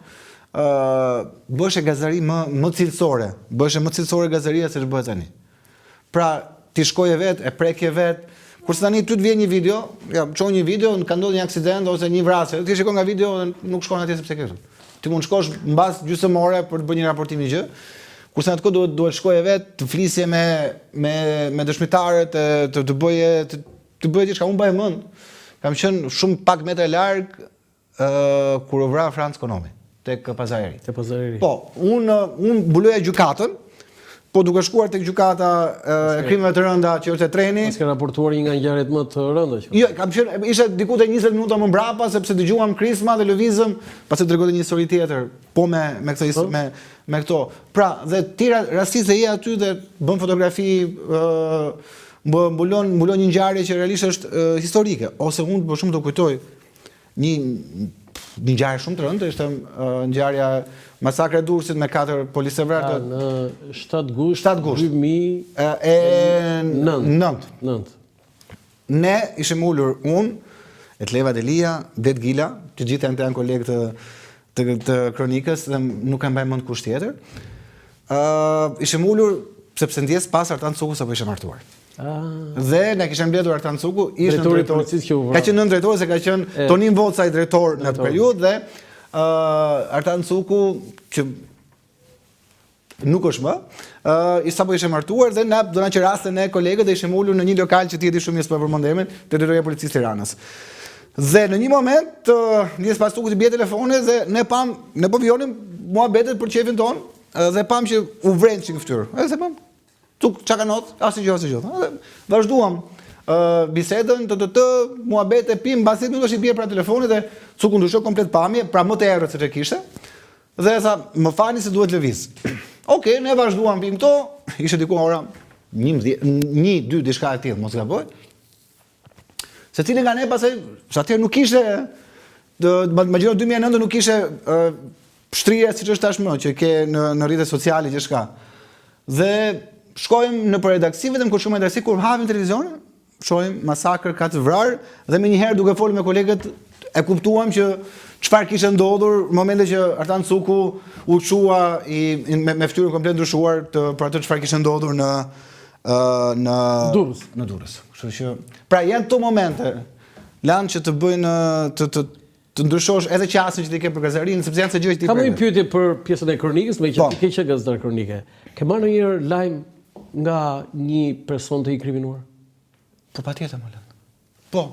ë uh, bëheshe gazetari më më cilësore, bëheshe më cilësore gazetaria se ç'bëhet tani. Pra, ti shkoje vetë, e prekje vetë, kurse tani ty të vjen një video, ja, çon një video, ka ndodhur një aksident ose një vrasje, ti shikon nga video dhe nuk shkon atje sepse ke. Ti mund të shkosh mbas gjysmë ore për të bërë një raportim një gjë. Kurse në atë kohë duhet duhet shkoje vetë, të flisje me me me dëshmitarët, të të, të bëje të, të bëje diçka, unë mbaj mend. Kam qenë shumë pak metra larg kur u vra Franc Konomi tek Pazari i Ri. Te Pazari i Ri. Po, unë unë mbuloja gjykatën, po duke shkuar tek gjykata e krimeve të rënda që është te treni. Paske raportuar një nga ngjarjet më të rënda që. Jo, kam qenë ishte diku te 20 minuta më mbrapa sepse dëgjuam krisma dhe lëvizëm, pastaj tregoj një histori tjetër, po me me këtë po. me me këto. Pra, dhe ti rastis dhe je aty dhe bën fotografi ë mbulon mbulon një ngjarje që realisht është uh, historike ose unë për shembull të kujtoj Një një ngjarje shumë të rëndë ishte ngjarja masakra e Durrësit me katër policë të vrarë në 7 gusht 7 gusht 2009. 9. 9. Ne ishim ulur unë, Etleva Delia, Det Gila, të gjithë janë janë kolegë të të, të kronikës dhe nuk e mbaj mend kush tjetër. Ë, uh, ishim ulur sepse ndjesë pastë Artan Cuku sapo ishte martuar. Ah. Dhe na kishte mbledhur Artan Cuku, ishte drejtori i policisë që u vra. Ka qenë nëndrejtor se ka qenë e, Tonin Vocaj drejtor në atë periudhë dhe uh, Artan Cuku që nuk është më, uh, i sapo ishte martuar dhe na do na qeraste ne kolegët dhe ishim ulur në një lokal që ti e di shumë mirë s'po e përmend emrin, te drejtoria e policisë Tiranës. Dhe në një moment, uh, ndjesë pastë Cukut i bie telefoni dhe ne pam, ne po vijonim muhabetet për qejfin tonë dhe pam që u vren çik në fytyrë. Edhe se pam, Cuk, ça ka ndodh? Asnjë gjë, asnjë gjë. Dhe vazhduam ë bisedën, të të të, muhabete, pim, mbas 10 minutash i bie pra telefoni dhe Cuku ndryshoi komplet pamje, pra më të errët se ç'e kishte. Dhe tha, më falni se duhet lëviz. Okej, ne vazhduam pim këto, ishte diku ora 11, 1, 2 diçka e tillë, mos gaboj. Secili nga ne pastaj, se atëherë nuk ishte, të imagjino 2009 nuk ishte shtrirja siç është tashmë, që ke në, në rrjetet sociale gjithçka. Dhe shkojmë nëpër redaksi, vetëm kur shkojmë në redaksi, kur hapim televizionin, shohim masakër ka të vrarë, dhe menjëherë duke folur me kolegët, e kuptuam që çfarë kishte ndodhur në momentin që Artan Cuku u çua i, me, me fytyrën komplet ndryshuar të, për atë çfarë kishte ndodhur në. në Durrës. Në Durrës. Kështu që pra janë këto momente lanë që të bëjnë të të të ndryshosh edhe qasjen që ti ke për gazetarinë, sepse janë ca gjëra që ti Kam një pyetje për pjesën e kronikës, meqë po. ti ke qenë gazetar kronike. Ke marrë ndonjëherë lajm nga një person të inkriminuar? Po patjetër, më lënë. Po.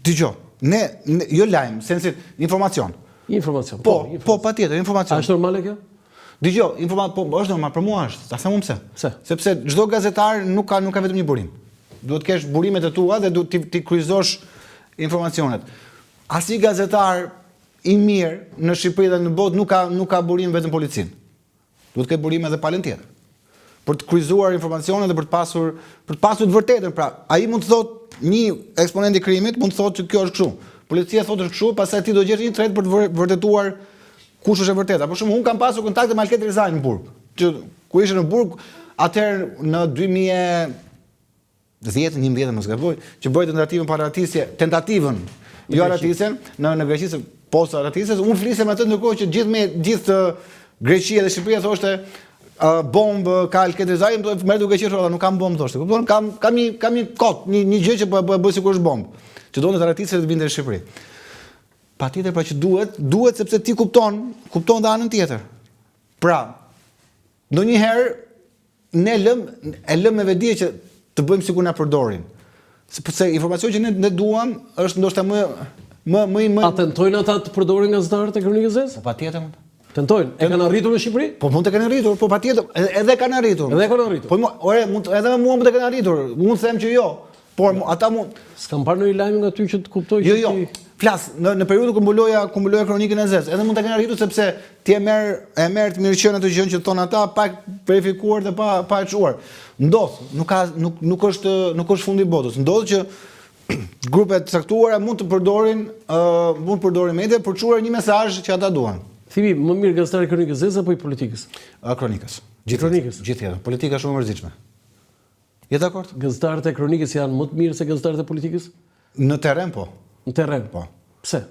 Dëgjo, ne, ne jo lajm, sensin informacion. Informacion. Po, po, po patjetër, informacion. A është normale kjo? Dëgjo, informa, po është normal për mua është. Ta them unë pse. Pse? Sepse çdo gazetar nuk ka nuk ka vetëm një burim. Duhet të kesh burimet e tua dhe duhet t'i t'i kryqëzosh informacionet. Asnjë gazetar i mirë në Shqipëri dhe në botë nuk ka nuk ka burim vetëm policinë. Duhet të ketë burim edhe palën tjetër. Për të kryqëzuar informacionet dhe për të pasur për të pasur të vërtetën, pra ai mund të thotë një eksponent i krimit mund të thotë që kjo është kështu. Policia thotë është kështu, pastaj ti do gjesh një tretë për të vërtetuar kush është e vërteta. Për shembull, unë kam pasur kontakte me Alket Rizajn në burg. Që kur ishte në burg, atëherë në 2000 10, 11 mos gaboj, që bëri tentativën për arratisje, tentativën, jo arratisjen, në në Greqi se post arratisjes, unë flisja me atë ndërkohë që gjithë me gjithë Greqia dhe Shqipëria thoshte uh, bombë ka Alket Rizaj, më merr duke qeshur, nuk kam bombë thoshte. Kupton? Kam kam një kam një kot, një një gjë që po e bëj sikur është bombë. Që donte të arratisej dhe të vinte në Shqipëri. Patjetër pra që duhet, duhet sepse ti kupton, kupton dhe anën tjetër. Pra, ndonjëherë ne lëm e lëm me vetëdije që të bëjmë sikur na përdorin. Sepse informacioni që ne ne duam është ndoshta më më më më A tentojnë ata të përdorin gazetarët e Kronikës Zezë? Po patjetër. Tentojnë. E kanë arritur në Shqipëri? Po mund të kenë arritur, po patjetër, edhe kanë arritur. Edhe kanë arritur. Po ore, mund edhe me mua mund të kenë arritur. Unë them që jo. Por ata mund S'kam parë ndonjë lajm nga ty që të kuptoj jo, që jo, ti Flas në në periudhën kur mbuloja kur mbuloja kronikën e zezë, edhe mund ta kenë arritur sepse ti e merr e merr të mirëqenë atë gjën që thonë ata pa verifikuar dhe pa pa e çuar. Ndodh, nuk ka nuk nuk është nuk është fundi i botës. Ndodh që grupe të caktuara mund të përdorin uh, mund të përdorin media për të çuar një mesazh që ata duan. Thimi, më mirë gazetari i kronikës zezë apo i politikës? A kronikës. Gjithë kronikës. Gjithë jetën. Politika është shumë e mërzitshme. Je dakord? Gazetarët e kronikës janë më të mirë se gazetarët e politikës? Në terren po. Në terren. Po. Pse?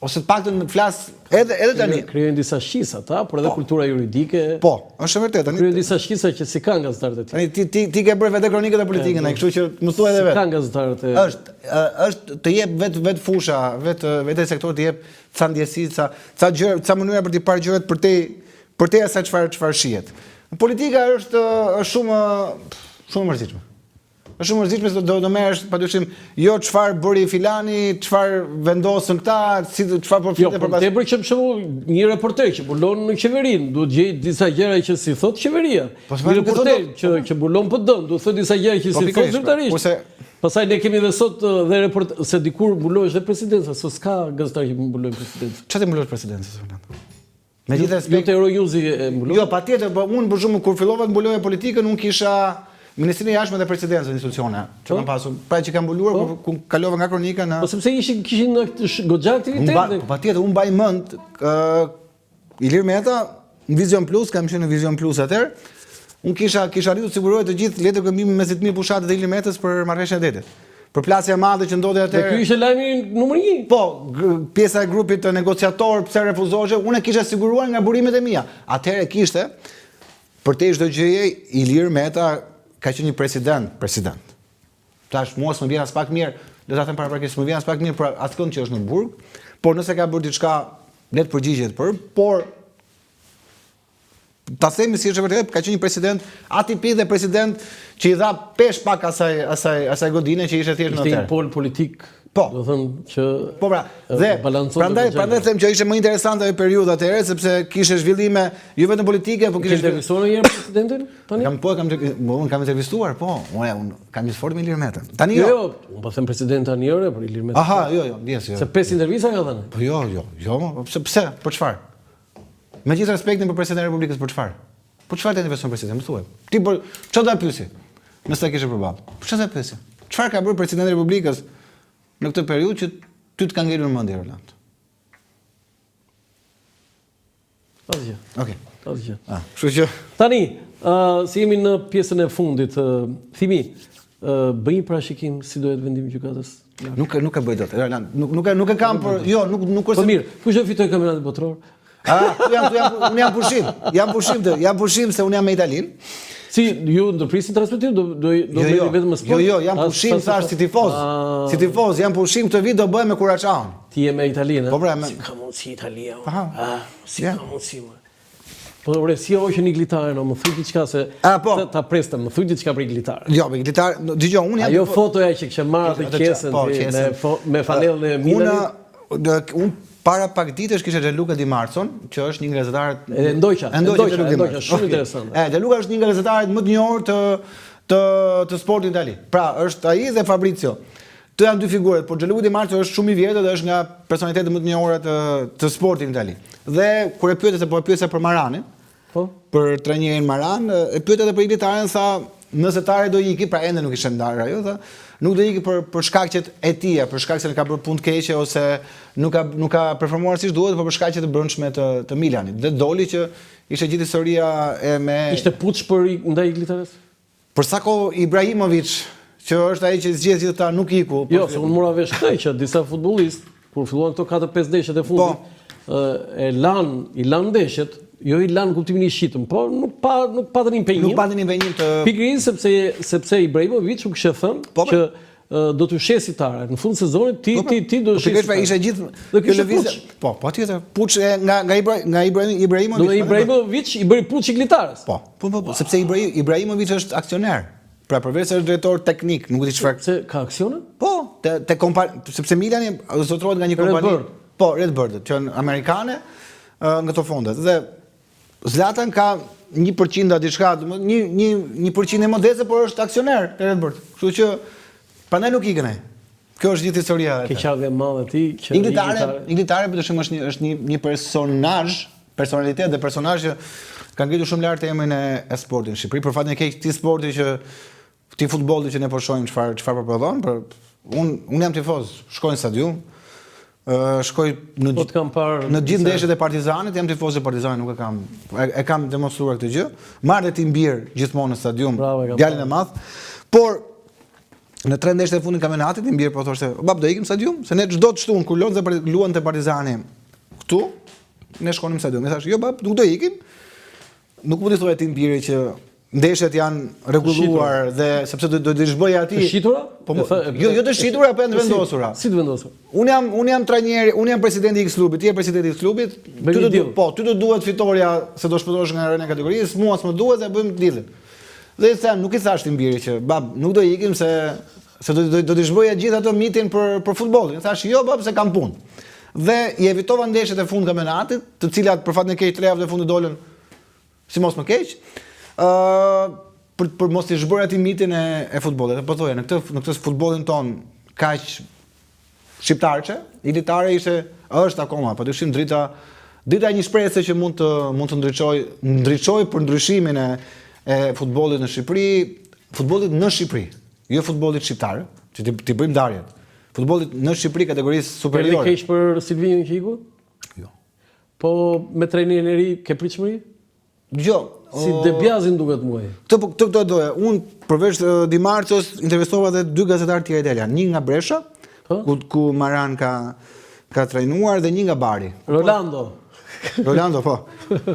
Ose të paktën flas edhe edhe tani. Krijojnë disa shqisa ata, por edhe po. kultura juridike. Po, është e vërtetë tani. Krijojnë disa shqisa që s'i kanë gazetarët e tjerë. Tani ti ti ti ke bërë vetë kronikën dhe politikën, ai, kështu që më thuaj edhe vetë. S'i kanë gazetarët e Është është të jep vetë vetë fusha, vetë vetë sektori të jep ca ndjesi, ca ca gjë, ca mënyra për të parë gjërat përtej Përtej asaj çfarë çfarë shihet. Politika është është shumë shumë e mërzitshme. Është shumë e mërzitshme se do do merresh padyshim jo çfarë bëri filani, çfarë vendosën këta, si çfarë po flitet jo, për pas. Jo, tepër që për shembull një reporter që mbulon në qeverinë, duhet gjejë disa gjëra që s'i thotë qeveria. Po një reporter që që mbulon PD-n, duhet thotë disa gjëra që po, s'i thotë zyrtarisht. Kurse Pastaj ne kemi dhe sot dhe report se dikur mbulohej dhe presidenca, sot s'ka gazetarë që mbulojnë presidencën. Çfarë të mbulosh presidencën sot? Me gjithë respekt. Jo te Euronews e mbulon? Jo, patjetër, po unë për shembull kur fillova të mbuloja politikën, unë kisha Ministrinë e Jashtme dhe Presidencën institucione që po. kam pasur, pra që kam mbuluar po. kur kalova nga kronika në Po sepse ishin kishin në goxha aktivitet. Po patjetër, unë mbaj mend ë Ilir Meta në Vizion Plus, kam qenë në Vizion Plus atëherë. Unë kisha kisha arritur të siguroj të gjithë letërkërkimin me Ditmir Bushatit dhe Ilir Metës për marrëveshjen e detit. Përplasja e madhe që ndodhi atëherë. Dhe ky ishte lajmi numër 1. Po, pjesa e grupit të negociator, pse refuzoheshe, unë e kisha siguruar nga burimet e mia. Atëherë kishte përtej çdo gjëje Ilir Meta ka qenë një president, president. Tash mua s'më vjen aspak mirë, le ta them paraprakisht, s'më vjen aspak mirë për askënd që është në burg, por nëse ka bërë diçka, le të përgjigjet për, por ta themi si është e vërtetë, ka qenë një president atipik dhe president që i dha peshë pak asaj asaj asaj godine që ishte thjesht në Ishte një pol politik, po. do thënë që Po pra, dhe prandaj prandaj them që ishte më interesante ajo periudhë atëherë sepse kishte zhvillime jo vetëm politike, po kishte intervistuar ndonjëherë presidentin tani? Kam po kam po unë kam intervistuar, po. Unë unë kam një fort me Ilir Metën. Tani jo. Jo, jo, unë po them president tani ore për Ilir Metën. Aha, jo, jo, ndjesë, jo. Se pesë intervista ka dhënë. Po jo, jo, jo, pse pse, për çfarë? Me gjithë respektin për presidentin e Republikës për çfarë? Për çfarë të interviston presidentin? Më thuaj. Ti për çfarë do ta pyesje? Nëse ta kishe përballë. Për çfarë do ta pyesje? Çfarë ka bërë presidenti i Republikës në këtë periudhë që ty të ka ngelur në mendje Roland? Asgjë. Okej. Asgjë. Ah, kështu që tani, ë uh, si jemi në pjesën e fundit, uh, Thimi, uh, bëj një parashikim si do jetë vendimi i gjykatës. Nuk nuk e bëj dot. Roland, nuk nuk e nuk e kam për, jo, nuk nuk është. Po mirë, kush do fitojë kampionatin botëror? Ah, tu jam, tu jam, unë jam pushim. Jam pushim të, jam pushim se unë jam me Italinë. Si ju ndërprisin transmetim do do do jo, jo, vetëm me sport? Jo, jo, jam pushim thash si tifoz. Ah. Si tifoz, jam pushim këtë vit do bëhem me Kuraçaon. Ti je me Italinë? Po pra, me... Si ka mundësi Italia? Ah, si ka mundësi më? Po ore, si e hoqën Igli Taren, më thuj diçka se A, po. ta, ta presë, më thuj diçka për Igli Taren. Jo, për Igli Taren, dëgjo, unë jam Ajo fotoja që kishe marrë atë qesen po, ti, me fo, me fanellën e Milanit. Unë unë para pak ditësh kisha Gianluca Di Marzon, që është një nga gazetarët E ndoqa, e ndoqa, e ndoqa, shumë interesant. E Gianluca është një nga gazetarët më të njohur të të të sportit në Itali. Pra, është ai dhe Fabrizio. Këto janë dy figurat, por Gianluca Di Marzio është shumë i vjetër dhe është nga personalitetet më të njohura të të sportit në Itali. Dhe kur e pyete se po e pyesja për Maranin, po për trajnerin Maran, e pyete edhe për Igli Taren, tha nëse Tare do iki, pra ende nuk ishte ndarë ajo, tha, nuk do iki për për shkaqet e tija, për shkak se ka bërë punë të keqe ose nuk ka nuk ka performuar siç duhet, por për shkaqe të brendshme të të Milanit. Dhe doli që ishte gjithë historia e me Ishte puç për ndaj Igli Tares? Për sa kohë Ibrahimovic, që është ai që zgjedh gjithë këta, nuk iku. Po jo, se unë mora vesh këtë që disa futbollistë kur filluan këto 4-5 ndeshjet e fundit, po. e lan, i lan ndeshjet, jo i lan në kuptimin i shitën, po nuk pa nuk patën impenjim. Nuk patën impenjim të Pikërisht sepse sepse Ibrahimovic u kishte thënë po, që do t'ju shesi Tare. Në fund sezonit ti po, ti ti do të shesi. Po ishte gjithë dhe kjo lëvizje. Po, patjetër. Puç nga nga Ibra, nga Ibrahim Ibrahimovic. Do Ibrahimovic i bëri puç Igli Tares. Po, po, po, po, sepse Ibrahim Ibrahimovic është aksioner. Pra përveç se është drejtor teknik, nuk e di çfarë. Se ka aksione? Po, te te kompa, sepse Milani zotërohet nga një kompani. Redbird. Po, Redbird, që janë amerikane nga këto fondet. Dhe Zlatan ka 1% a diçka, një një një përqindje modeste, por është aksioner te Redbird. Kështu që prandaj nuk ikën ai. Kjo është gjithë historia e. Keqardhje e madhe ti që Igli Tare, Igli Tare për shembull është një është një një personazh, personalitet dhe personazh që ka ngritur shumë lart emrin e, e sportit në Shqipëri. Për fatin e keq këtij sporti që Këtij futbolli që ne po shohim çfarë çfarë po prodhon, por un un jam tifoz, shkoj në stadium, ë shkoj në po të kam parë në gjithë ndeshjet e Partizanit, jam tifoz i Partizanit, nuk e kam e, e kam demonstruar këtë gjë. Marr dhe tim bir gjithmonë në stadium, djalin e madh. Por në tre ndeshjet e fundit të kampionatit, im bir po thoshte, "Bab, do ikim në stadium?" Se ne çdo të shtunë kur luante luante Partizani këtu, ne shkonim në stadium. I thash, "Jo bab, nuk do ikim." Nuk mund t'i thoja tim biri që ndeshjet janë rregulluar dhe sepse do do të zhbëja atij. Të shitura? Po, jo, jo të shitura, po janë të vendosura. Si të vendosura? Unë jam unë jam trajneri, unë jam presidenti i X klubit, ti je presidenti i X klubit. Ty do të po, ty do duhet fitorja se do shpëtosh nga rënia e kategorisë, mua s'më duhet dhe bëjmë dealin. Dhe i them, nuk i thash tim biri që bab, nuk do ikim se se do do do të zhbëja gjithë atë mitin për për futbollin. I thash, jo bab, se kam punë. Dhe i evitova ndeshjet e fund kampionatit, të cilat për fatin e keq tre javët e fundit dolën si mos më keq. Ë uh, për për mos t'i zhbërë atij mitin e e futbollit. Dhe po thoja, në këtë në këtë futbollin ton kaq shqiptarçe, Igli Tare ishte është akoma, padyshim drita drita e një shprese që mund të mund të ndriçojë ndriçojë për ndryshimin e e futbollit në Shqipëri, futbollit në Shqipëri, jo futbollit shqiptar, që t'i t'i bëjmë ndarjet. Futbollit në Shqipëri kategorisë superiore. Ke keq për Silvinjon që iku? Jo. Po me trajnerin e ri ke pritshmëri? Jo. Si De Biazin duket mua. Këtë po këtë këtë doja. Unë përveç Di Marzos intervistova edhe dy gazetarë tjerë italianë, një nga Brescia, po? ku ku Maran ka ka trajnuar dhe një nga Bari. Rolando. Rolando, po.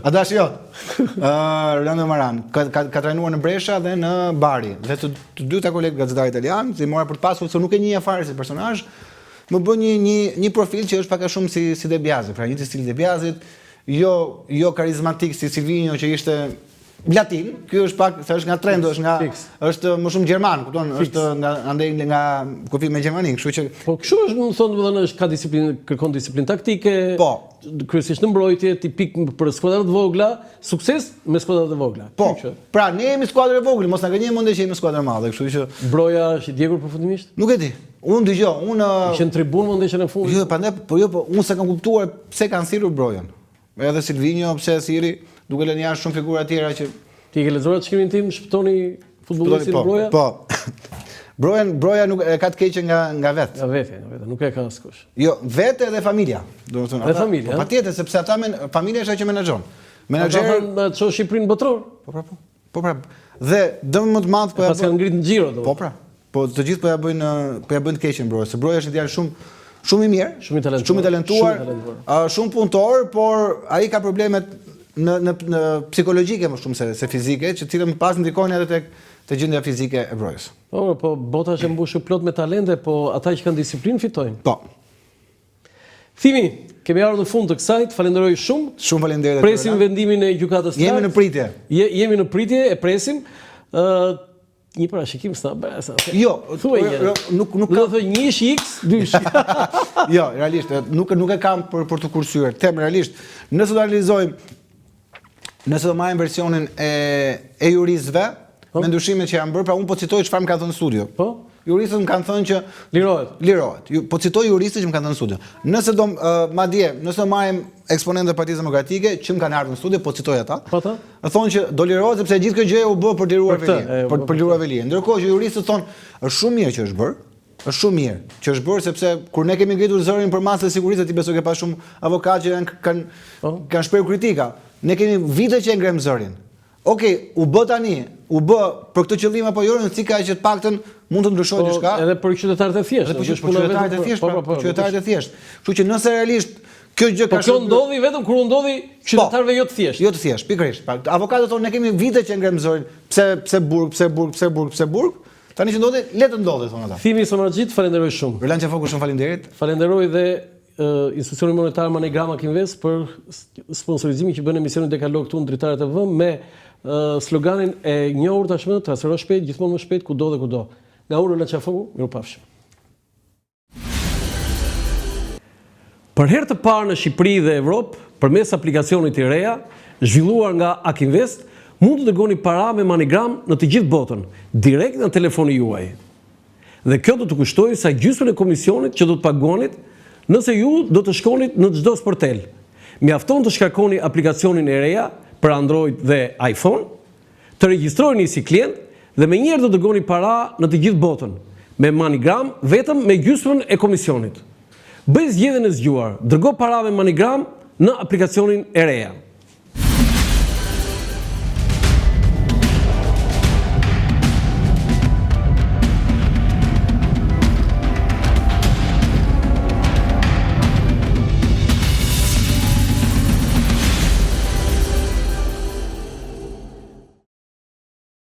Adashi jot. Uh, Rolando Maran ka, ka, ka trajnuar në Brescia dhe në Bari. Dhe të, të dy këta kolegë gazetarë italianë, i mora për të pasur se nuk e njihja fare si personazh, më bën një një një profil që është pak a shumë si si De Biazi, pra një stil De Biazit, jo jo karizmatik si Silvinho që ishte latin, ky është pak se është nga Trento, është nga Fiks. është më shumë gjerman, kupton, është nga andej nga kufi me Gjermaninë, kështu që Po kështu është, më thonë, domethënë është ka disiplinë, kërkon disiplinë taktike. Po. Kryesisht në mbrojtje, tipik për skuadra të vogla, sukses me skuadra të vogla. Po. Pra ne jemi skuadër e vogël, mos na gënjejmë mendja që jemi skuadër e madhe, kështu që Broja është i djegur përfundimisht? Nuk e di. Unë dëgjoj, unë Ishte në tribunë më ndeshjen e fundit. Jo, prandaj, po jo, po unë s'e kam kuptuar pse kanë thirrur Brojën. Edhe Silvinjo pse e thirri, duke lënë jashtë shumë figura tjera që Ti e ke lexuar atë shkrimin tim, shpëtoni futbollistin po, Broja? Po. Broja, Broja nuk e ka të keqen nga nga vet. Nga vetja, nga vetja, nuk e ka askush. Jo, vetë edhe familja, domethënë. Dhe familja. Po patjetër sepse ata men, familja është ajo që menaxhon. Menaxher. Ata thonë ço Shqipërinë në botëror. Po pra po. Po pra. Dhe dëm më të madh po ja. Pas kanë ngrit në xhiro domethënë. Po pra. Po të gjithë po ja bëjnë po ja bëjnë të keqen Brojës. Se Broja është një djalë shumë shumë i mirë, shumë i talentuar, shumë i talentuar, shumë i talentuar. Uh, shumë punëtor, por ai ka problemet në në në psikologjike më shumë se se fizike, që të cilët më pas ndikojnë edhe tek te gjendja fizike e Brojës. Po, po bota është e mbushur plot me talente, po ata që kanë disiplinë fitojnë. Po. Thimi, kemi ardhur në fund të kësaj, të falenderoj shumë. Shumë faleminderit. Presim vendimin e gjykatës së lartë. Jemi në pritje. Je, jemi në pritje, e presim. Ë një parashikim s'na bë, sa. Jo, thuaj një. Jo, nuk nuk ka. Do të thotë njësh X, dysh. jo, realisht, nuk nuk e kam për për të kursyer. Them realisht, nëse do analizojmë nëse do marrim versionin e e juristëve, po. me ndryshimet që janë bërë, pra unë po citoj çfarë më kanë thënë në studio. Po. Juristët më kanë thënë që lirohet. Lirohet. Ju, po citoj juristët që më kanë thënë në studio. Nëse do uh, madje, nëse do marrim eksponentët e Partisë Demokratike që më kanë ardhur në studio, po citoj ata. Po ata? Thonë që do lirohet sepse gjithë kjo gjë u bë për të liruar Veliajn, për për liruar Veliajn. Ndërkohë që juristët thonë, është shumë mirë që është bërë, është shumë mirë që është bërë sepse kur ne kemi ngritur zërin për masën e sigurisë, ti besoj ke pas shumë avokatë që janë kanë po. kanë shprehur kritika. Ne kemi vite që e ngremë zërin. Okej, u bë tani, u bë për këtë qëllim apo jo, rëndësi ka që të paktën mund të ndryshojë po, diçka. Edhe për qytetarët e thjeshtë, edhe për qytetarët e thjeshtë, po, po, po, për qytetarët e thjeshtë. Kështu që nëse realisht kjo gjë po ka Po kjo ndodhi vetëm kur u ndodhi qytetarëve jo të thjeshtë. Jo të thjeshtë, pikërisht. Pra, avokatët thonë ne kemi vite që ngremë zërin, pse pse burg, pse burg, pse burg, pse burg. Tani që ndodhi, le të ndodhi thonë ata. Thimi Samarxhi, të falenderoj shumë. Roland Qafoku, shumë faleminderit. Falenderoj dhe institucionin monetar MoneyGram Ak Invest për sponsorizimin që bën emisioni Dekalog këtu në Dritare TV me sloganin e njohur tashmë, transfero shpejt, gjithmonë më shpejt, kudo dhe kudo. Nga unë Roland Qafoku, mirupafshim. Për herë të parë në Shqipëri dhe Evropë, përmes aplikacionit iRea, zhvilluar nga Ak Invest, mund të dërgoni para me MoneyGram në të gjithë botën, direkt nga telefoni juaj. Dhe kjo do të kushtojë sa gjysmën e komisionit që do të paguanit nëse ju do të shkonit në çdo sportel. Mjafton të shkarkoni aplikacionin iRea për Android dhe iPhone, Të regjistroheni si klient dhe menjëherë të dërgoni para në të gjithë botën, me MoneyGram vetëm me gjysmën e komisionit. Bëj zgjedhjen e zgjuar, dërgo para me MoneyGram në aplikacionin iRea.